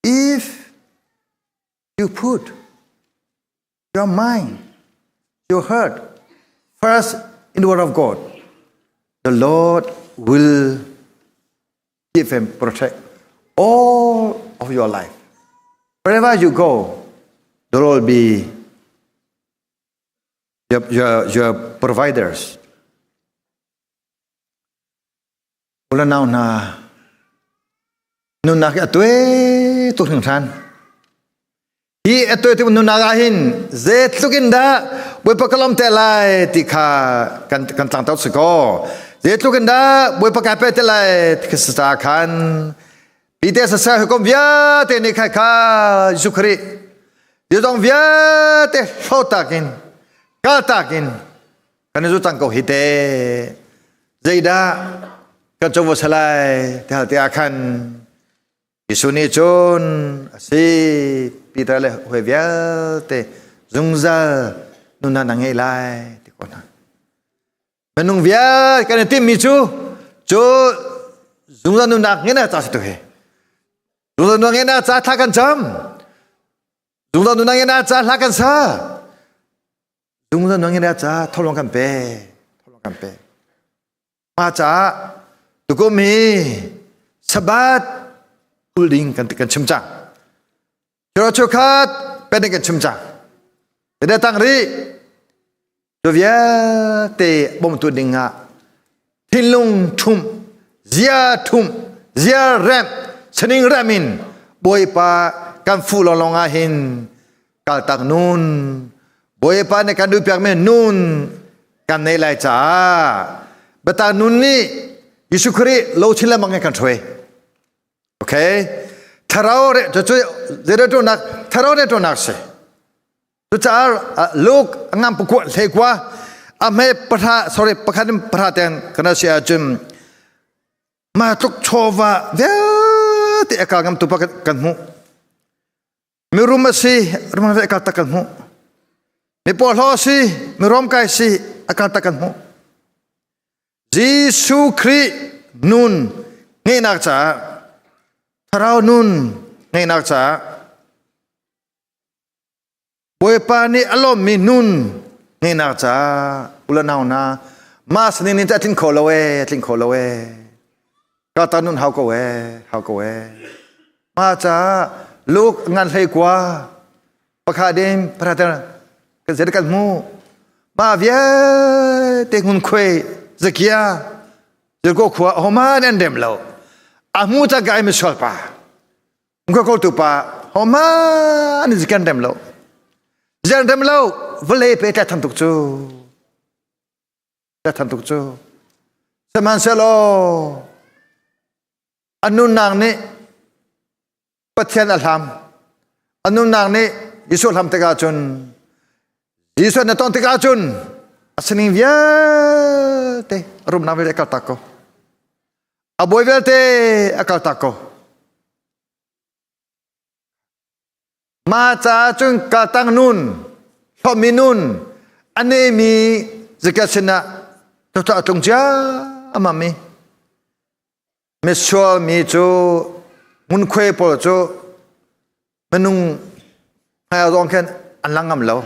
If you put your mind, your heart first in the Word of God, the Lord will give and protect all of your life. Wherever you go, the Lord will be your, your, your providers. Ulanau na nunnak hi a tuai tuk hringhran. Hi a tuai tuk nunnak ah hin zeitluk in dah Bawipa ka lawm te lai ti kha kan kan tlangto si ko. Zeitluk in dah Bawipa kai pe te lai ti kha sa khan Pite sa kom vialte nih khai kha Jesuh Khrih Zeizong vialte hlotak in kaltak in kan i zu cang ko hi te zeidah kan covo salai te hal te ah khan Jesuh nih cun a si Peter le hawi vialte zungzal nunnak na ngei lai ti ko hna minung vialte kan i timmi cu cu zungzal nunnak ngeih na ca si tu hi zungzal nunnak ngeih na ca thla kan cam zungzal nunnak ngeih na ca hla kan sa Zungzal nung ina ca tholong kan pe tholong kan pe ma ca tukum hi sabat ulding kan kan chim cang chura chukhat pen kan chim cang tede tang ri tu vialte bom tu ding ah thinlung thum zia thum zia rem saning remin boipa kan fu long long ah hin kaltak nun Bawipa nih kan duhpiak mi nun kan nei lai caah biatak nun nih Jesuh Khrih lo chin lengmang in kan hruai. Okay? Thlarau re cu cu zeidah ṭunak thlarau re ṭunak si. Cucaah Luke ngam pakua hlei kua a hme pahra sorry pakhat in pahra ten kana si ahcun ma tluk chawva vialte a kal ngam tu pa kan hmuh. Mirum a si, rum ve kal tak kan hmuh. Mi porhlaw a si, mirom kai si, a kal tak kan hmuh. Jesuh Khrih nun ngeihnak caah, thlarau nun ngeihnak caah, Bawipa nih a lawmmi nun ngeihnak caah, ula nau hna, mah sanin in a tling kho lo ee, a tling kho lo ee. Ka ta nun hau ko ee, hau ko ee. Ma caah luk ngan hlei kua pakha dim prater kan zet kan hmu ma vialte ngun khuai zakia zirko khua homa nan rem lo a hmu ta gai mi sual pa ngko ko tu pa homa an zikan rem lo zian rem lo vale pe ta than tuk chu ta than tuk chu sihmanhsehlaw A nunnak nih Pathian a hlam. A nunnak nih Jesuh hlam tikah cun Jesuh na ton tikah cun a sining vialte rumnak vialte kal tak ko. A bawi vialte a kal tak ko. Ma caah cun kaltang nun, hlawmi nun, a nemi zikat sinah tuta a tlung cia amam i misual mi cu ngunkhuai pawl cu minung hmai zong khin an lang ngam lo.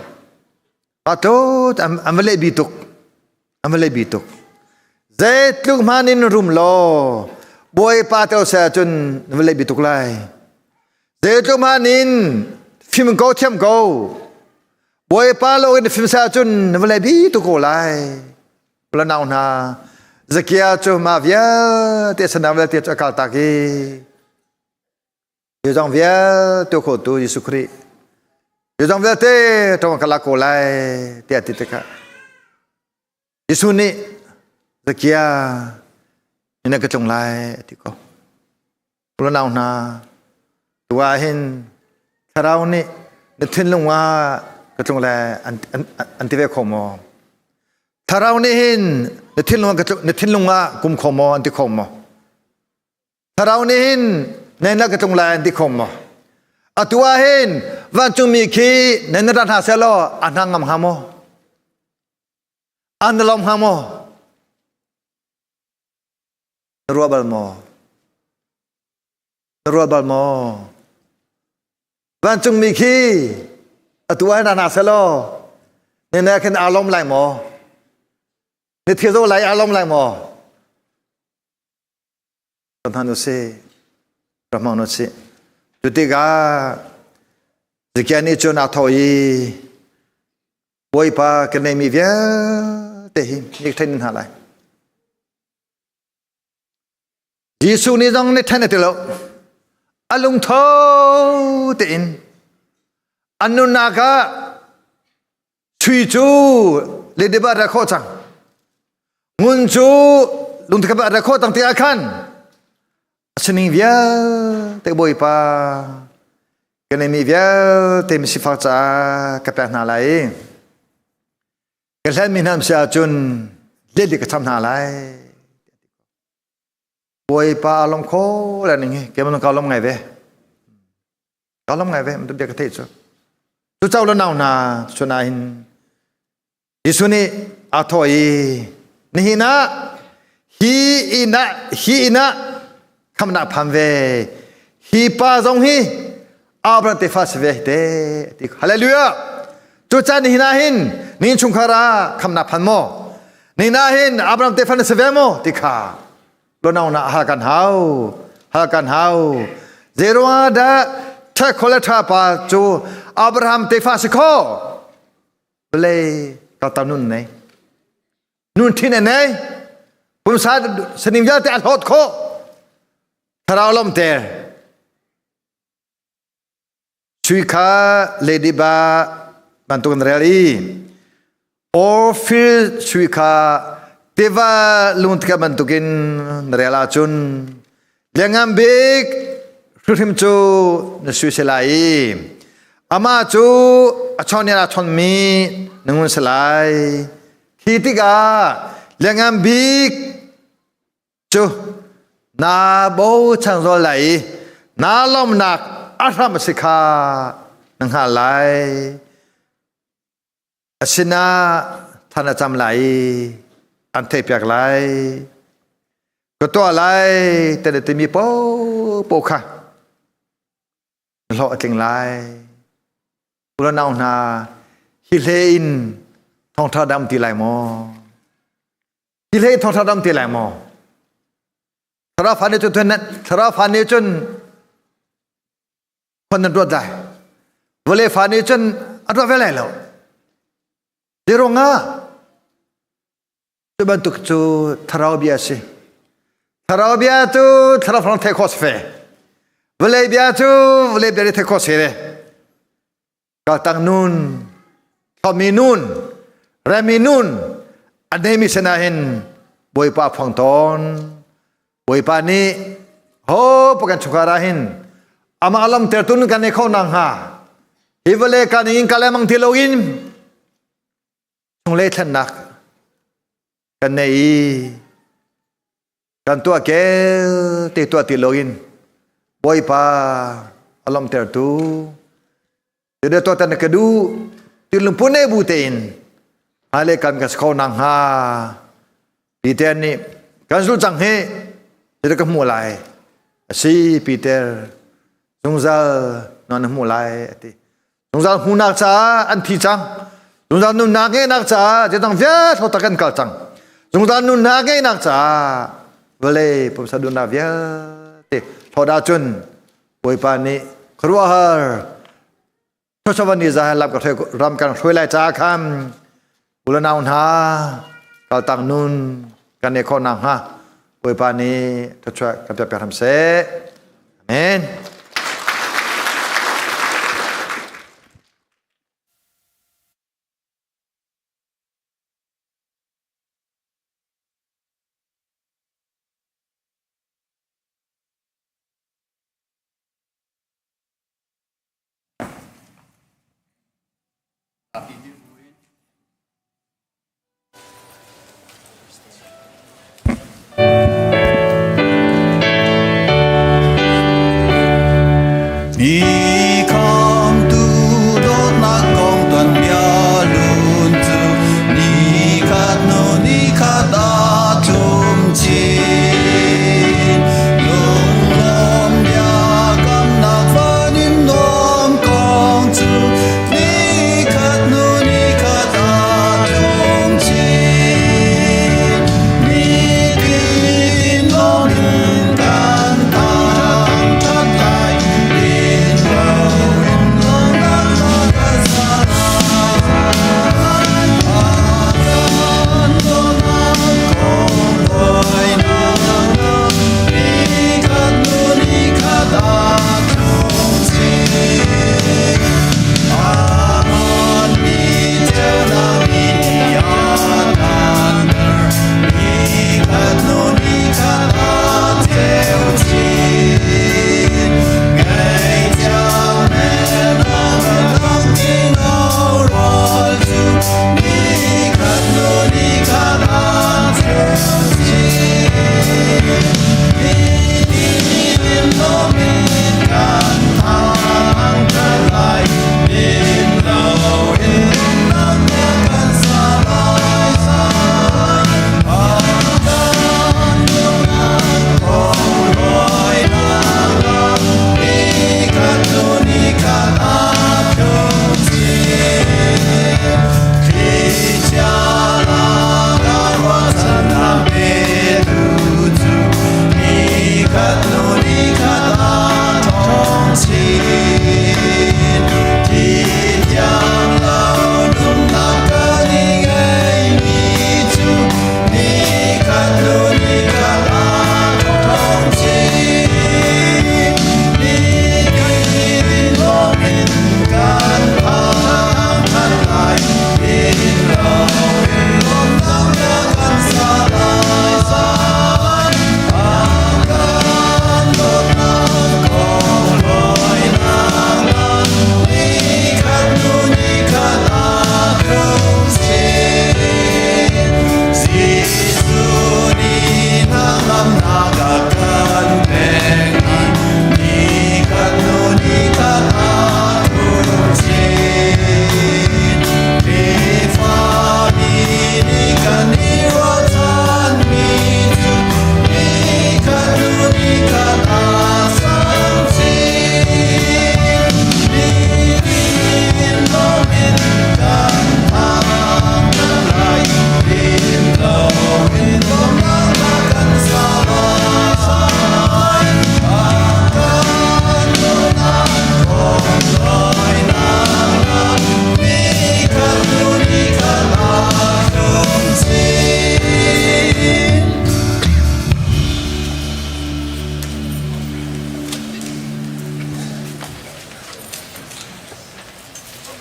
Atu an va leh bi tuk. An va leh bi tuk. Zeitluk hman in rum law Bawipa tel se ahcun na va leh bi tuk lai. Zeitluk hman in fim ko thiam ko. Bawipa lo in fim se ahcun na va leh bi tuk ko lai. Ula nau hna Zakia cu ma vialte sanam vialte cu a kal tak i Zeizong vialte khotu Jesuh Khrih zeizong vialte ṭawng ka lak ko lai tiah ti tikah Jesuh nih Zakia ina ka tlung lai a ti ko. Unau hna tu ah hin thlarau nih na thinlung ah ka tlung lai an ti ve kho maw? Thlarau nih hin na thinlung na thinlung ah kum kho maw an ti kho maw? Thlarau nih hin nan na ka tlung lai an ti kho maw? Atu ah hin vancungmi khi nan rat hna seh law a hna ngam hnga maw? An lawm hnga maw? Na ruah bal maw? Na ruah bal maw? Vancungmi khi atu ah hin ra hna seh law nan khin aa lawm lai maw? Na thil zo lai aa lawm lai maw? Hman u sih, rak hmang u sih. Cu tikah Zekiah nih cun aa thawh i Bawipa ka neimi vialte hi nik ṭhen hna lai. Jesuh nih zong nih ṭhen a ti lo. A lungtho tein an nunnak ah Sui cu ledeba a ra khawh cang. Ngun cu lungthakap a ra khawh cang tikah khan a sining vialte Bawipa kan mi vialte misifak caah ka pek hna lai i ka hlenmi hna si ahcun let ka cham hna lai. Bawipa a lawm kho le ning hi keimah ka lawm ngai ve. Ka lawm ngai ve tu bia ka theih cu. Cu cau lo nau hna chun ah hin Jesuh nih aa thawh i nihin ah hi inn ah hi inn ah khamnak phan ve hi pa zong hi Abraham tefa si ve te ti hallelujah cu caan nihin ah hin ni chungkhar ah khamnak phan maw nihin ah hin Abraham tefa na si ve maw ti kha Lonau na hal kan hau hal kan hau zeiruang dah ṭha le ṭha pa cu Abraham tefa si kho vawlei kalta nun nei nun thin nei pumsa saning vialte a hlawt khawh thlarau lawmter Sui kha Lady Ba bantuk an rel i Orphil sui kha tiva lungtika bantukin na rel ahcun lianngam bik hrimhrim cu na sui si lai i amah cu a chawn in aa chawnmi na ngun si lai. Khi tikah lianngam bik cu naa bochan zawl lai i naa lawmhnak a hram a si kha na hngal lai. A sinah than a cam lai i an theihpiak lai. Ka tuah lai te na timi paohpaoh kha na hlawh a tling lai. Unau hna, hi hlei in thawngṭha dam ti lai maw? Hi hlei thawngṭha dam ti lai maw? Thlarau fa nih cun thlarau fa nih cun khon nan ruat lai. Vawlei fa nih cun a ruat ve lai lo. Zeiruangah? Cu bantuk cu thlarau bia a si. Thlarau bia cu thlarau fa theih khawh si fe. Vawlei bia cu vawlei bia nih theih khawh si ve. Kaltang nun, thlomi nun, remi nun, a neimi sinah hin Bawipa phuang tawn. Bawipa nih ho pakan chungkhar ah hin amah lamtertu nun kan nei kho nak hnga. Hi vale kan in kalemang ti loin chunglei thlennak kan nei i kan tuah kel te tuah ti loin Bawipa a lawmhtertu Tide tuah tan ka du ti lungpun ne bu tein hmailei kan ka kho nang hnga. Peter nih kan zul cang hi tide ka hmuh lai. Asi Peter zungzal na hmuh lai ati. Zungzal hmuhnak caah an thi cang. Zungzal nunnak ngeihnak caah zeidang vialte tak kan kal cang. Zungzal nunnak ngeihnak caah vawlei pumsa duhnak vialte hlawt ahcun Bawipa nih khuaruahhar thluachuah ni za lam ram kan hruai lai caah khan ulanau hna kaltak nun kan i khawh nakhnga Bawipa nih thluachuah kan pek hram seh. Amen. Mi khamtu dawtnak kong tuanbia lun cu nikhat hnu nikhat aa tlum chin. Lunglawm biakamnak van in nuam kong cu nikhat hnu nikhat aa tlum chin. Nitin lawm in kan thangṭhat lai, din loin lawmnak hla kan sa lai. A kan dawtnak kong buainak nikhat hnu nikhat aa tlum chin. Aman mi ceunak nih a tlanter, nikhat hnu nikhat aa ceu chin. Ngaihchiat mennak rak tino rawl cu nikhat hnu nikhat aa ceu chin. Nitin lomin kan thangṭhat lai, din loin nak kan sa lai. Kan nunnak kong rawinak nikhat hnu nikhat aa tlum chin. Thlichia lakah ruahchannak petu cu nikhat hnu nikhat aa ṭhawng chin. Thi thiang lo nunnak kan i ngeihmi cu nikhat hnu nikhat aa ṭhawng chin. Nitin lawmin kan thangṭhat lai, din loin lawmnak kan sa lai. A kan dawtnak kong lawinak nikhat hnu nikhat aa tlum chin. Jesuh nih hnangamnak a kan pek i nikhat hnu nikhat aa tlum chin. Khrihfami nih kan i ruahchanmi cu nikhat hnu nikhat aa sang chin. Nitin loin kan thangṭhat lai, din loin lawmnak kan sa lai. A kan dawtnak kong lawinak nikhat hnu nikhat aa tlum chin.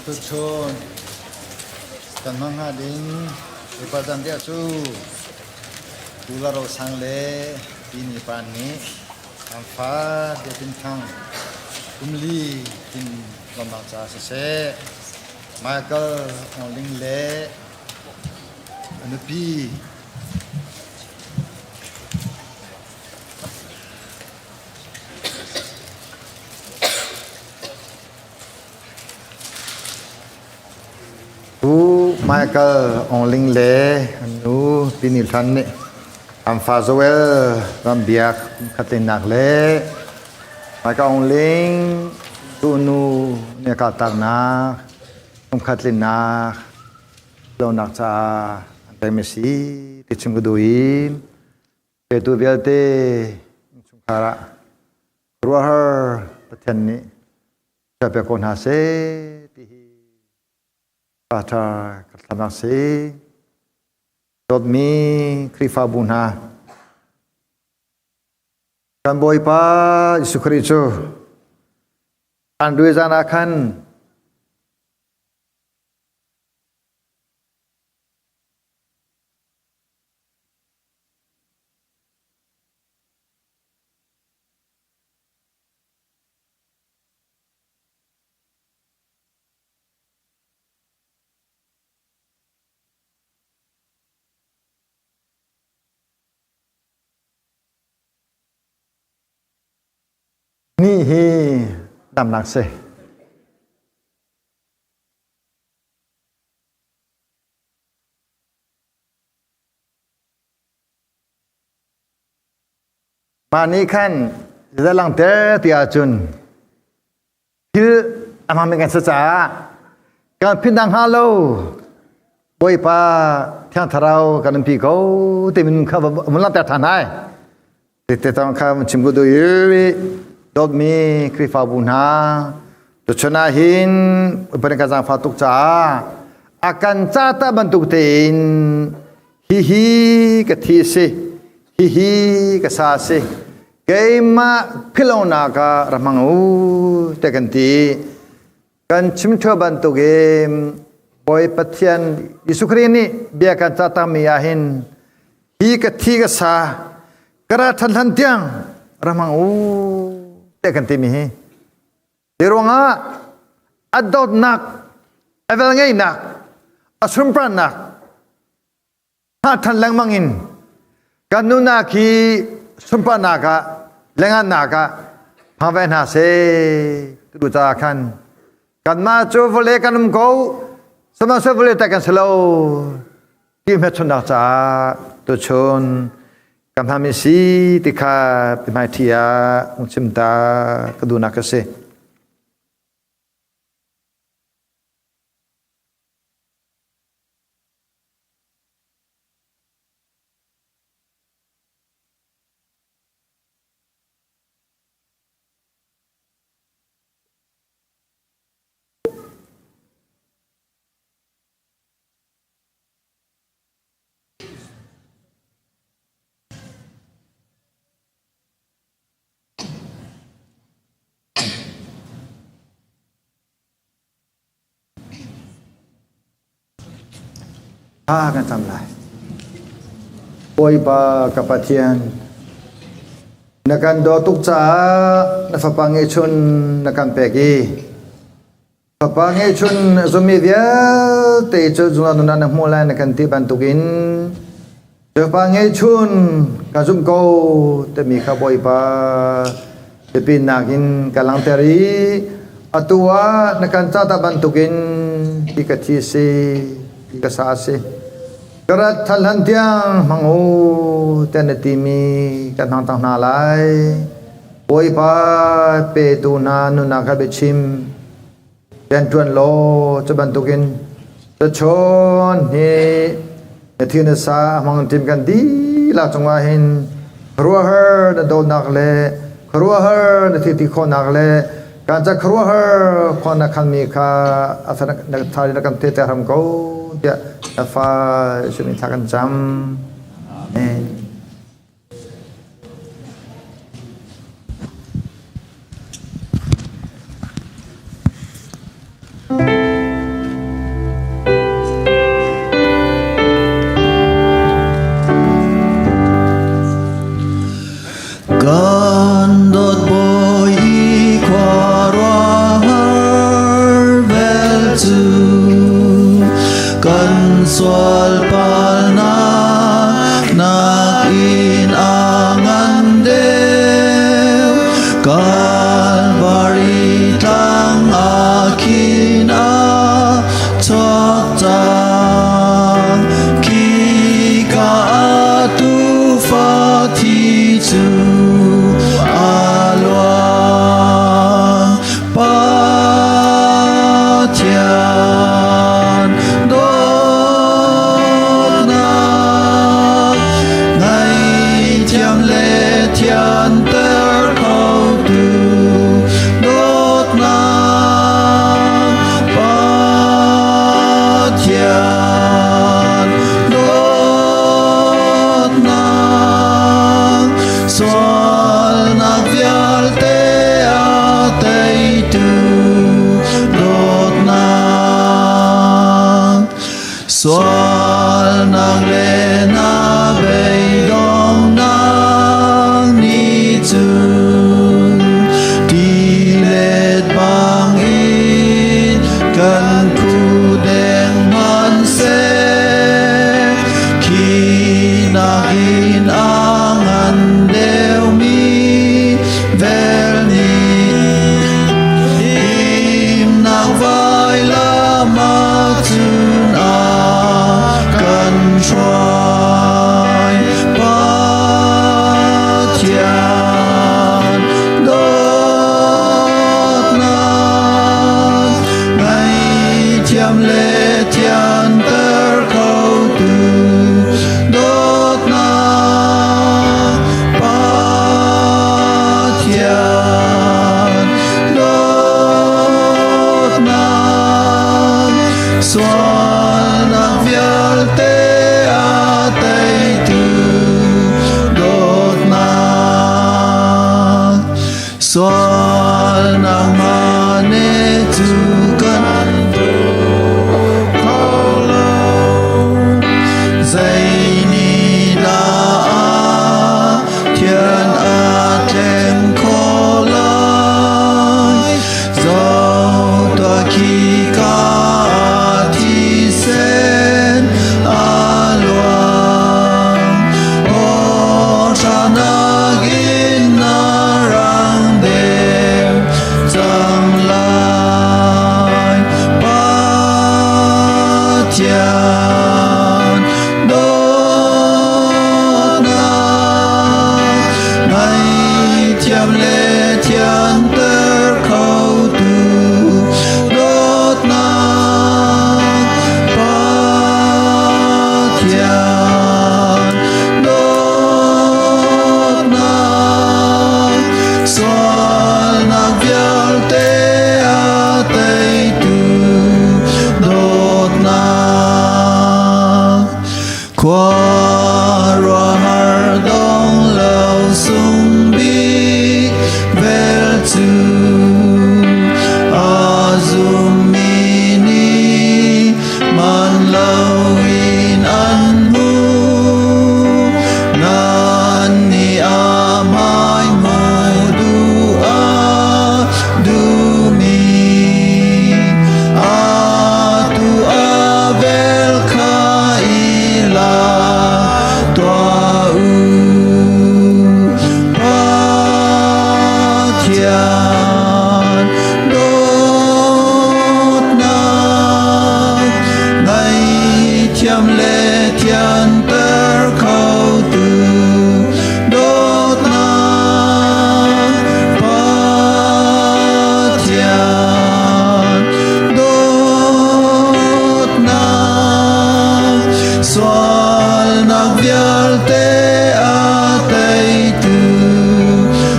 Tuchun kan hmang hnga ding April zanriah cu Pu La Ro Sang le Pi Ni Pan nih an fa Biakinn Thang kum li tin lawmnak caah siseh Michael Aung Ling le a nupi Pu Michael Aung Ling le an nu Pi Ni Hlan nih an fa Joel Ram Biak khatlinnak le Michael Aung Ling tu nu nih a kaltaknak kumkhatlinnak lonak caah an pekmi si ti chim ka duh i petu vialte innchungkhar ah ruahar Pathian nih pe ko hna seh ti hi ṭha ka thlanak si. Dawtmi Khrihfabu hna, kan Bawipa Jesuh Khrih cu an duai zan ah khan Ni hi damnak si. Mah nih khan zeidah langhter ti ahcun thil a hmangmi kan si caah kan phit nakhnga lo Bawipa Thiang Thlarau kan umpi ko timi nun kha vun langhter ṭhan hai. Te tang kha chim ko duh i dawtmi Khrihfabu hna tuchun ah hin Pathian kan zaangfah tuk caah a kan ca ta bantuk tein hihi ka thi a si hihi ka sa a si keimah philhlonak ah ra hmang u te kan ti kan chim ṭheo bantukin Bawi Pathian Jesuh Khrih nih bia kan ca tangmi ah hin hi ka thi ka sa ka ra ṭhan hlan tiang ra hmang u te kan timi hi Hi ruangah a dawtnak a velngeihnak a sunparnak hngah ṭhan lengmang in kan nunak hi sunparnak ah lengannak ah hmang ve hna seh tu caah khan kanmah cu vawlei kan um ko sihmanhsehlaw vawlei tak kan si lo ti hmelchunhnak caah tuchun kan hmami si ti kha hmaiṭhi ah ung chim ta ka duhnak ka si. Thla kan cam lai. Bawipa ka Pathian, na kan dawt tuk caah na fapa ngeihchun na kan pek i fapa ngeihchun zummi vialte cu zungzal nunnak na hmu lai na kan ti bantukin fapa ngeihchun ka zumh ko timi kha Bawipa biapinnak in ka langhter i atu ah na kan cah ta bantukin hi ka thi si hi ka sa si ka rat thal hlan tiang hmang u tiah na timi kan hmang cang hna lai Bawipa petu hna nunnak kha biachim rianṭuan law cu bantukin cachawn hi na thi na sa a hmang tim kan dihlak cungah hin khuaruahhar na dawtnak le khuaruahhar na thilti khawhnak le kan ca khuaruahhar khua na khanmi kha a na thari na kan theter hram ko tiah na fa sinin thla kan cam. Amen. Kan dawt bawi i khuaruahhar. Sual palnak nakin a ngan deuh. Kalvari tlang ah khin a chuak cang. Khika ah tuufa thi cu a luang. Pathian dawtnak ngaihthiam le thianter khotu dawtnak Pathian dawtnak sualnak vialte a teitu dawtnak sualnak le na beidonghnak nih cun tilet bangin kan phu deng hmanhseh khi nakin a ngan deuhmi vel nih himnak vailam ah cun a kan hruai. Pathian dawtnak ngaihthiam le thianter khotu dawtnak Pathian dawtnak sualnak vialte a teitu dawtnak sualnak mane cu kan tuk kho lo zei nih dah a thian a tleng khawh lai zoh tuah khi ka thisen a luang Hawhranak in na rang deuh cang lai. Pathian dawtnak ngaihthiam le thianter khotu dawtnak Pathian dawtnak sualnak vialte a teitu dawtnak khuaruahhar dong lo sung bik vel cu a zummi nih man loin an hmuh nan nih a hmai hmuh duh a duhmi atu a vel kha i la tuah u Pathian dawtnak ngaihthiam le thianter khotu dawtnak Pathian dawtnak sualnak vialte a teitu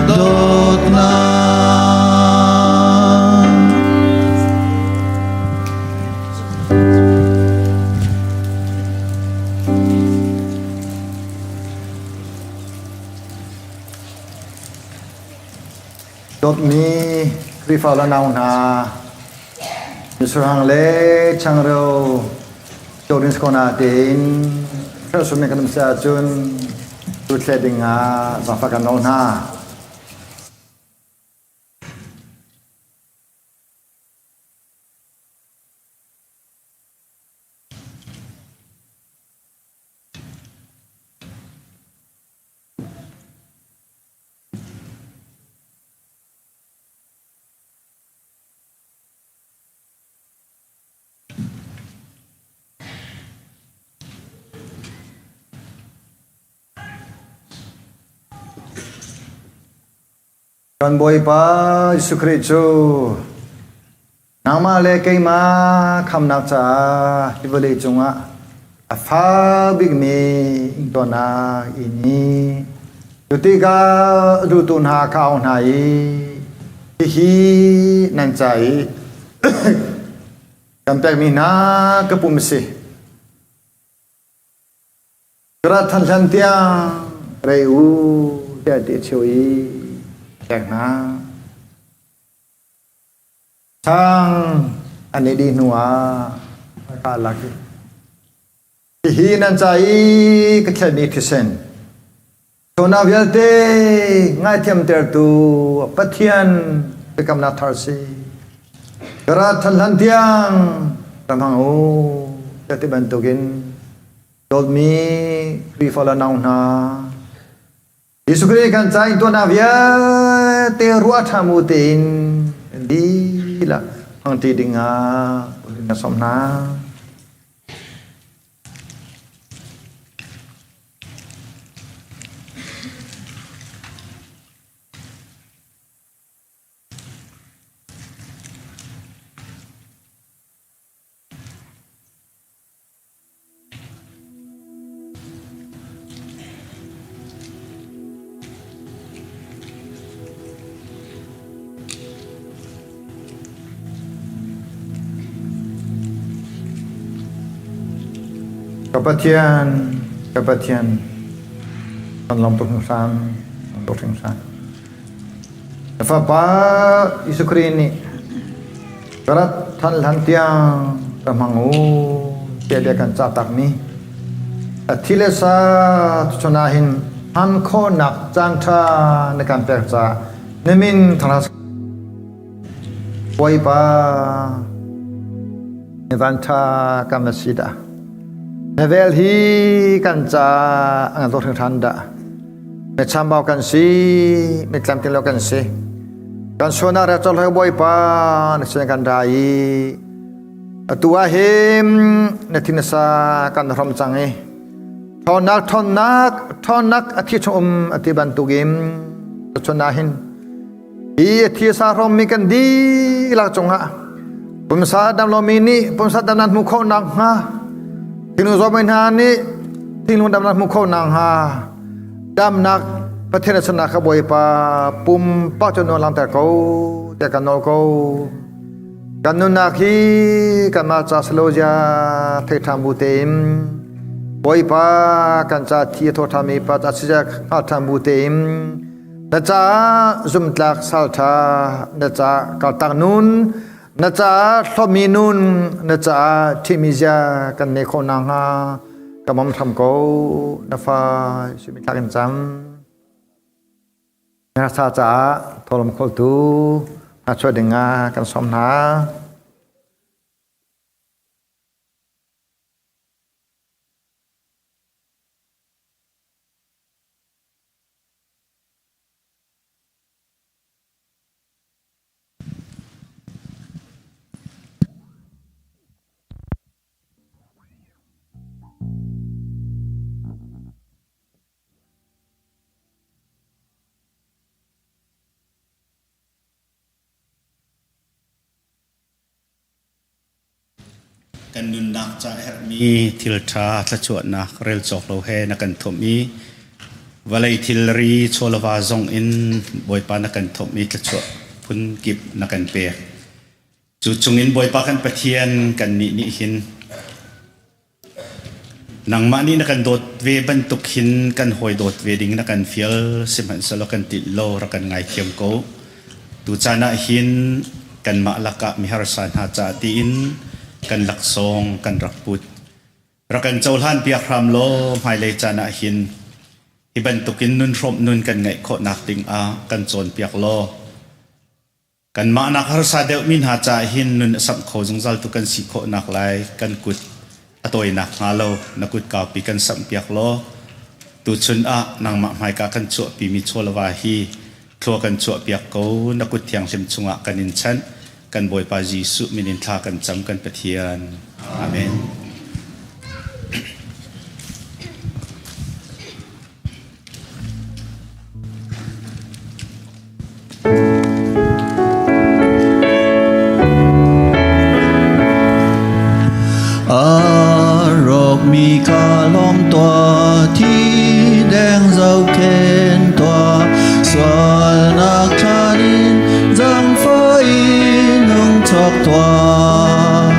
dawtnak. Dawtmi Khrihfa le nau hna, misurhang le changreu Jordan Skona tein hrelhsumi kan um si ahcun tuthle ding ah zaangfah kan nawl hna. Kan Bawipa Jesuh Khrih cu nangmah le keimah khamnak caah hi vawlei cungah a fak bikmi ingtuarnak in i cu tikah zultu hna kha auh hna i hihi nan ca i kan pekmi hna ka pum a si. Rat than hlan tiang rei u tiah ti a cheu i a pek hna. Chang an i dih hnu ah a ka lak i hihi nan ca i ka thletmi thisen Sualnak vialte ngaithiamtertu Pathian biakamnak thar si. Ka rat than hlan tiang ka hmang u tiah ti bantukin dawtmi Khrihfa le nau hna Jesuh Khrih kan ca in tuahnak vialte ruah ṭham u tein dihlak hmangṭi dingah na sawm hna. Ka Pathian, ka Pathian, kan lawm tuk hringhran, lawm tuk hringhran. Na Fapa Jesuh Khrih nih ka rat than hlan tiang ka hmang u tiah bia kan cah takmi a thi le sa tuchun ah hin hman khawhnak caan ṭha na kan pek caah na min thangṭhat Bawipa na vanṭha kan va si dah. Na vel hi kan ca an dawt hringhran dah. Mi chambau kan si, mi tlamtling lo kan si. Kan sualnak rak colh Bawipa na sin kan ra i atu ah hin na thin sa kan hrom cang i ṭhawnnak ṭhawnnak ṭhawnnak a thi chung um a ti bantukin chun ah hin Hi a thisa hrawmmi kan dihlak cungah pumsa dam lomi nih pumsa damnak hmuh khawh nakhnga thinlung zawmi hna nih thinlung damnak hmuh khawh nakhnga damnak Pathian a sunnak kha Bawipa pumpak cu nawl langhter ko tiah kan nawl ko. Kan nunnak hi kanmah ca silo zia thei ṭham bu tein Bawipa kan ca thi a thaw ṭhami pa ca si hngal ṭham bu tein Na caah zumtlak salṭha, na caah kaltak nun, na caah hlawtmi nun, na caah ṭhimi zia kan neih khawh nakhnga ka mom hram ko. Na fa simi thlak in cam. Na sa caah thawlawm khawltu hna chuah dingah kan sawm hna. Kan nunnak ca herhmi thil ṭha thluachuahnak rel cawk lo he na kan thomh i vawlei thilri chawleva zong in Bawipa na kan thomh i thluachuah phunkip na kan pek. Cu chungin Bawipa kan Pathian kannih nih hin nangmah nih na kan dawt ve bantuk hin kan hawi dawt ve ding na kan fial sihmanhsehlaw kan tilh lo rak kan ngaithiam ko. Tucaan ah hin kanmah lakah miharsa hna ca tiin kan laksawng kan rak put. Rak kan cohlan piak hram law hmailei caan ah hin hi bantukin nun hrawmh nun kan ngeih khawhnak ding ah kan cawnpiak law kanmah nak harsa deuhmi hna caah hin nun a samh kho zungzal tu kan si khawh nak lai kan kut a tawinak hnga lo na kut kaupi kan samh piak law tuchun ah nangmah hmaika kan chuahpimi chawlava hi thlua kan chuahpiak ko na kut thianghlim chungah kan in chanh kan Bawipa Jesuh min in thla kan cam kan Pathian amen. mi kha lawm tuah, thi deng zohkhenh tuah, sualnak thlan in zaangfah in hung chuak tuah.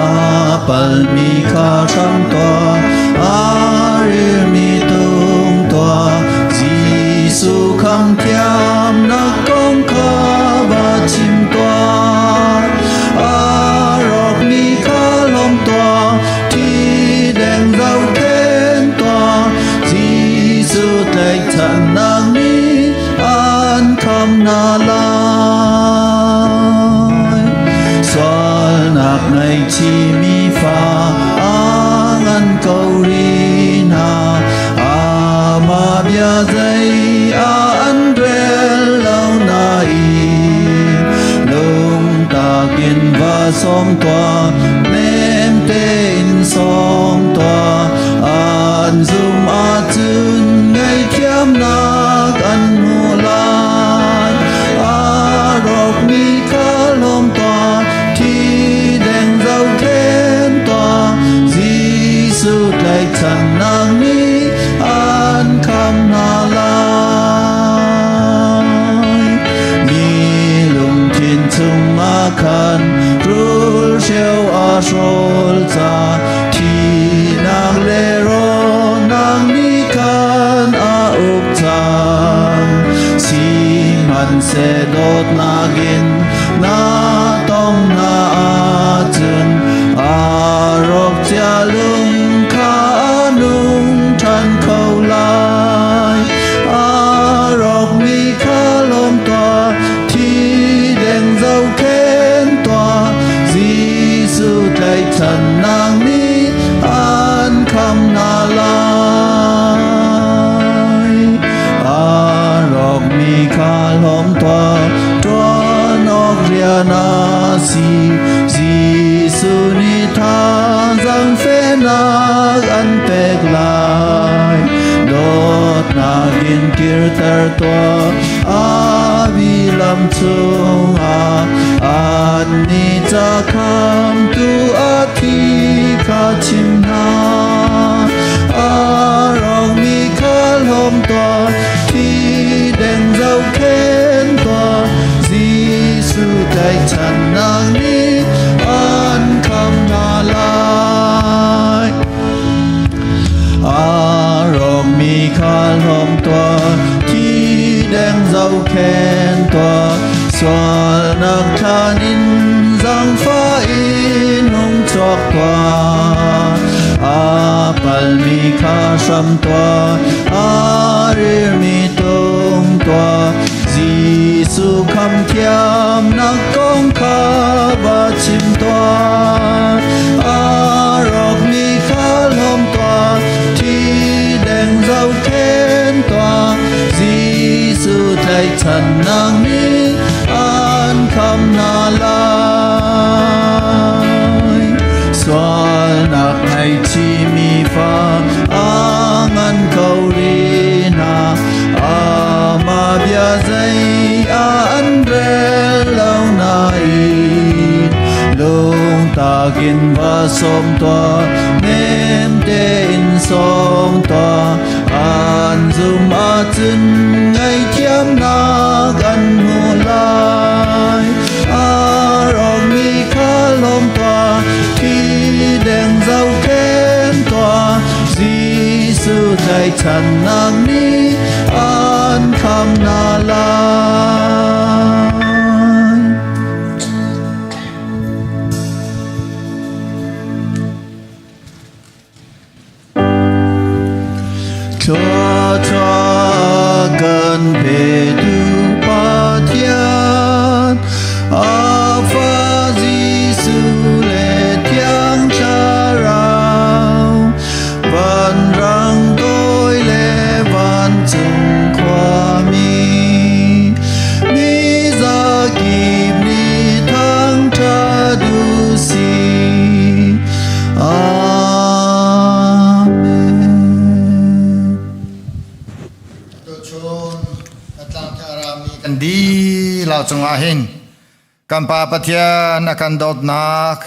A palmi kha hram tuah, a rilmi tung tuah, Jesuh khamh thiamnak kong kha va chim tuah. A rawkmi kha lawm tuah, thi deng zohkhenh tuah, Jesuh tlaihchannak nih an khamh hna lai. Sualnak ngaihchihmi fa a ngan ko rih hna, amah bia zei ah an rel lo nain lungtak in va sawm tuah, nem tein sawm tuah, an zum ahcun ngaihthiamnak an hmu lai. A rawkmi kha lawm tuah, thi deng zohkhenh tuah, Jesuh tlaihchannak nih an khamh hna lai. Mi lungthin chungah khan rulhreu a hrawl ca, thihnak le rawhnak nih khan a uk cang. Sihmanhseh dawtnak in na tong hna ahcun a rawk cia lung kha a nung ṭhan kho lai. A rawkmi kha lawm tuah, thi deng zohkhenh tuah, Jesuh tlaihchannak nih an khamh hna lai. A rawkmi kha lawm tuah, ṭuan awk rian a si. Jesuh nih thazaang fehnak an pek lai. Dawtnak in kirter tuah, a bi lam chungah annih ca khamtu a thi kha chim hna. A rawkmi kha hlawm tuah, thi deng zohkhenh tuah, Jesuh tlaihchannak nih an khamh hna lai. A rawkmi kha hlawm tuah, thi deng zohkhenh tuah, sualnak thlan in zaangfah in hung chuak tuah. A palmi kha hram tuah, a rirmi tung tuah, Jesuh khamh thiamnak kong kha va chim tuah. A rawkmi kha hlawm tuah, thi deng zohkhenh tuah, Jesuh tlaihchannak nih an khamh hna lai. Sualnak ngaihchihmi fa a ngan ko rih hna, amah bia zei ah an rel lo nain lungtak in va sawm tuah, nem tein sawm tuah, an zum ahcun ngaihthiamnak an hmu lai. A rawkmi kha lawm tuah, thi deng zohkhenh tuah, Jesuh tlaihchannak nih an khamh hna lai. Thluachuah kan petu Pathian, a fa Jesuh le Thiang Thlarau, vanrang toi le vancung khuami, mi zakip nih thangṭhat u sih. Amen. Tuchun atlang rami kan dihlak cungah hin kan Pa Pathian a kan dawtnak,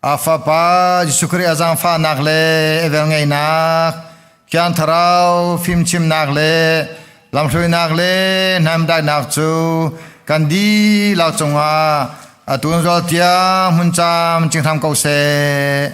A Fapa Jesuh Khrih a zaangfahnak le a velngeihnak, Thiang Thlarau fimchimnak le lamhruainak le hnamdaihnak cu kan dihlak cungah a tunzual tiang hmun cam cing hram ko seh.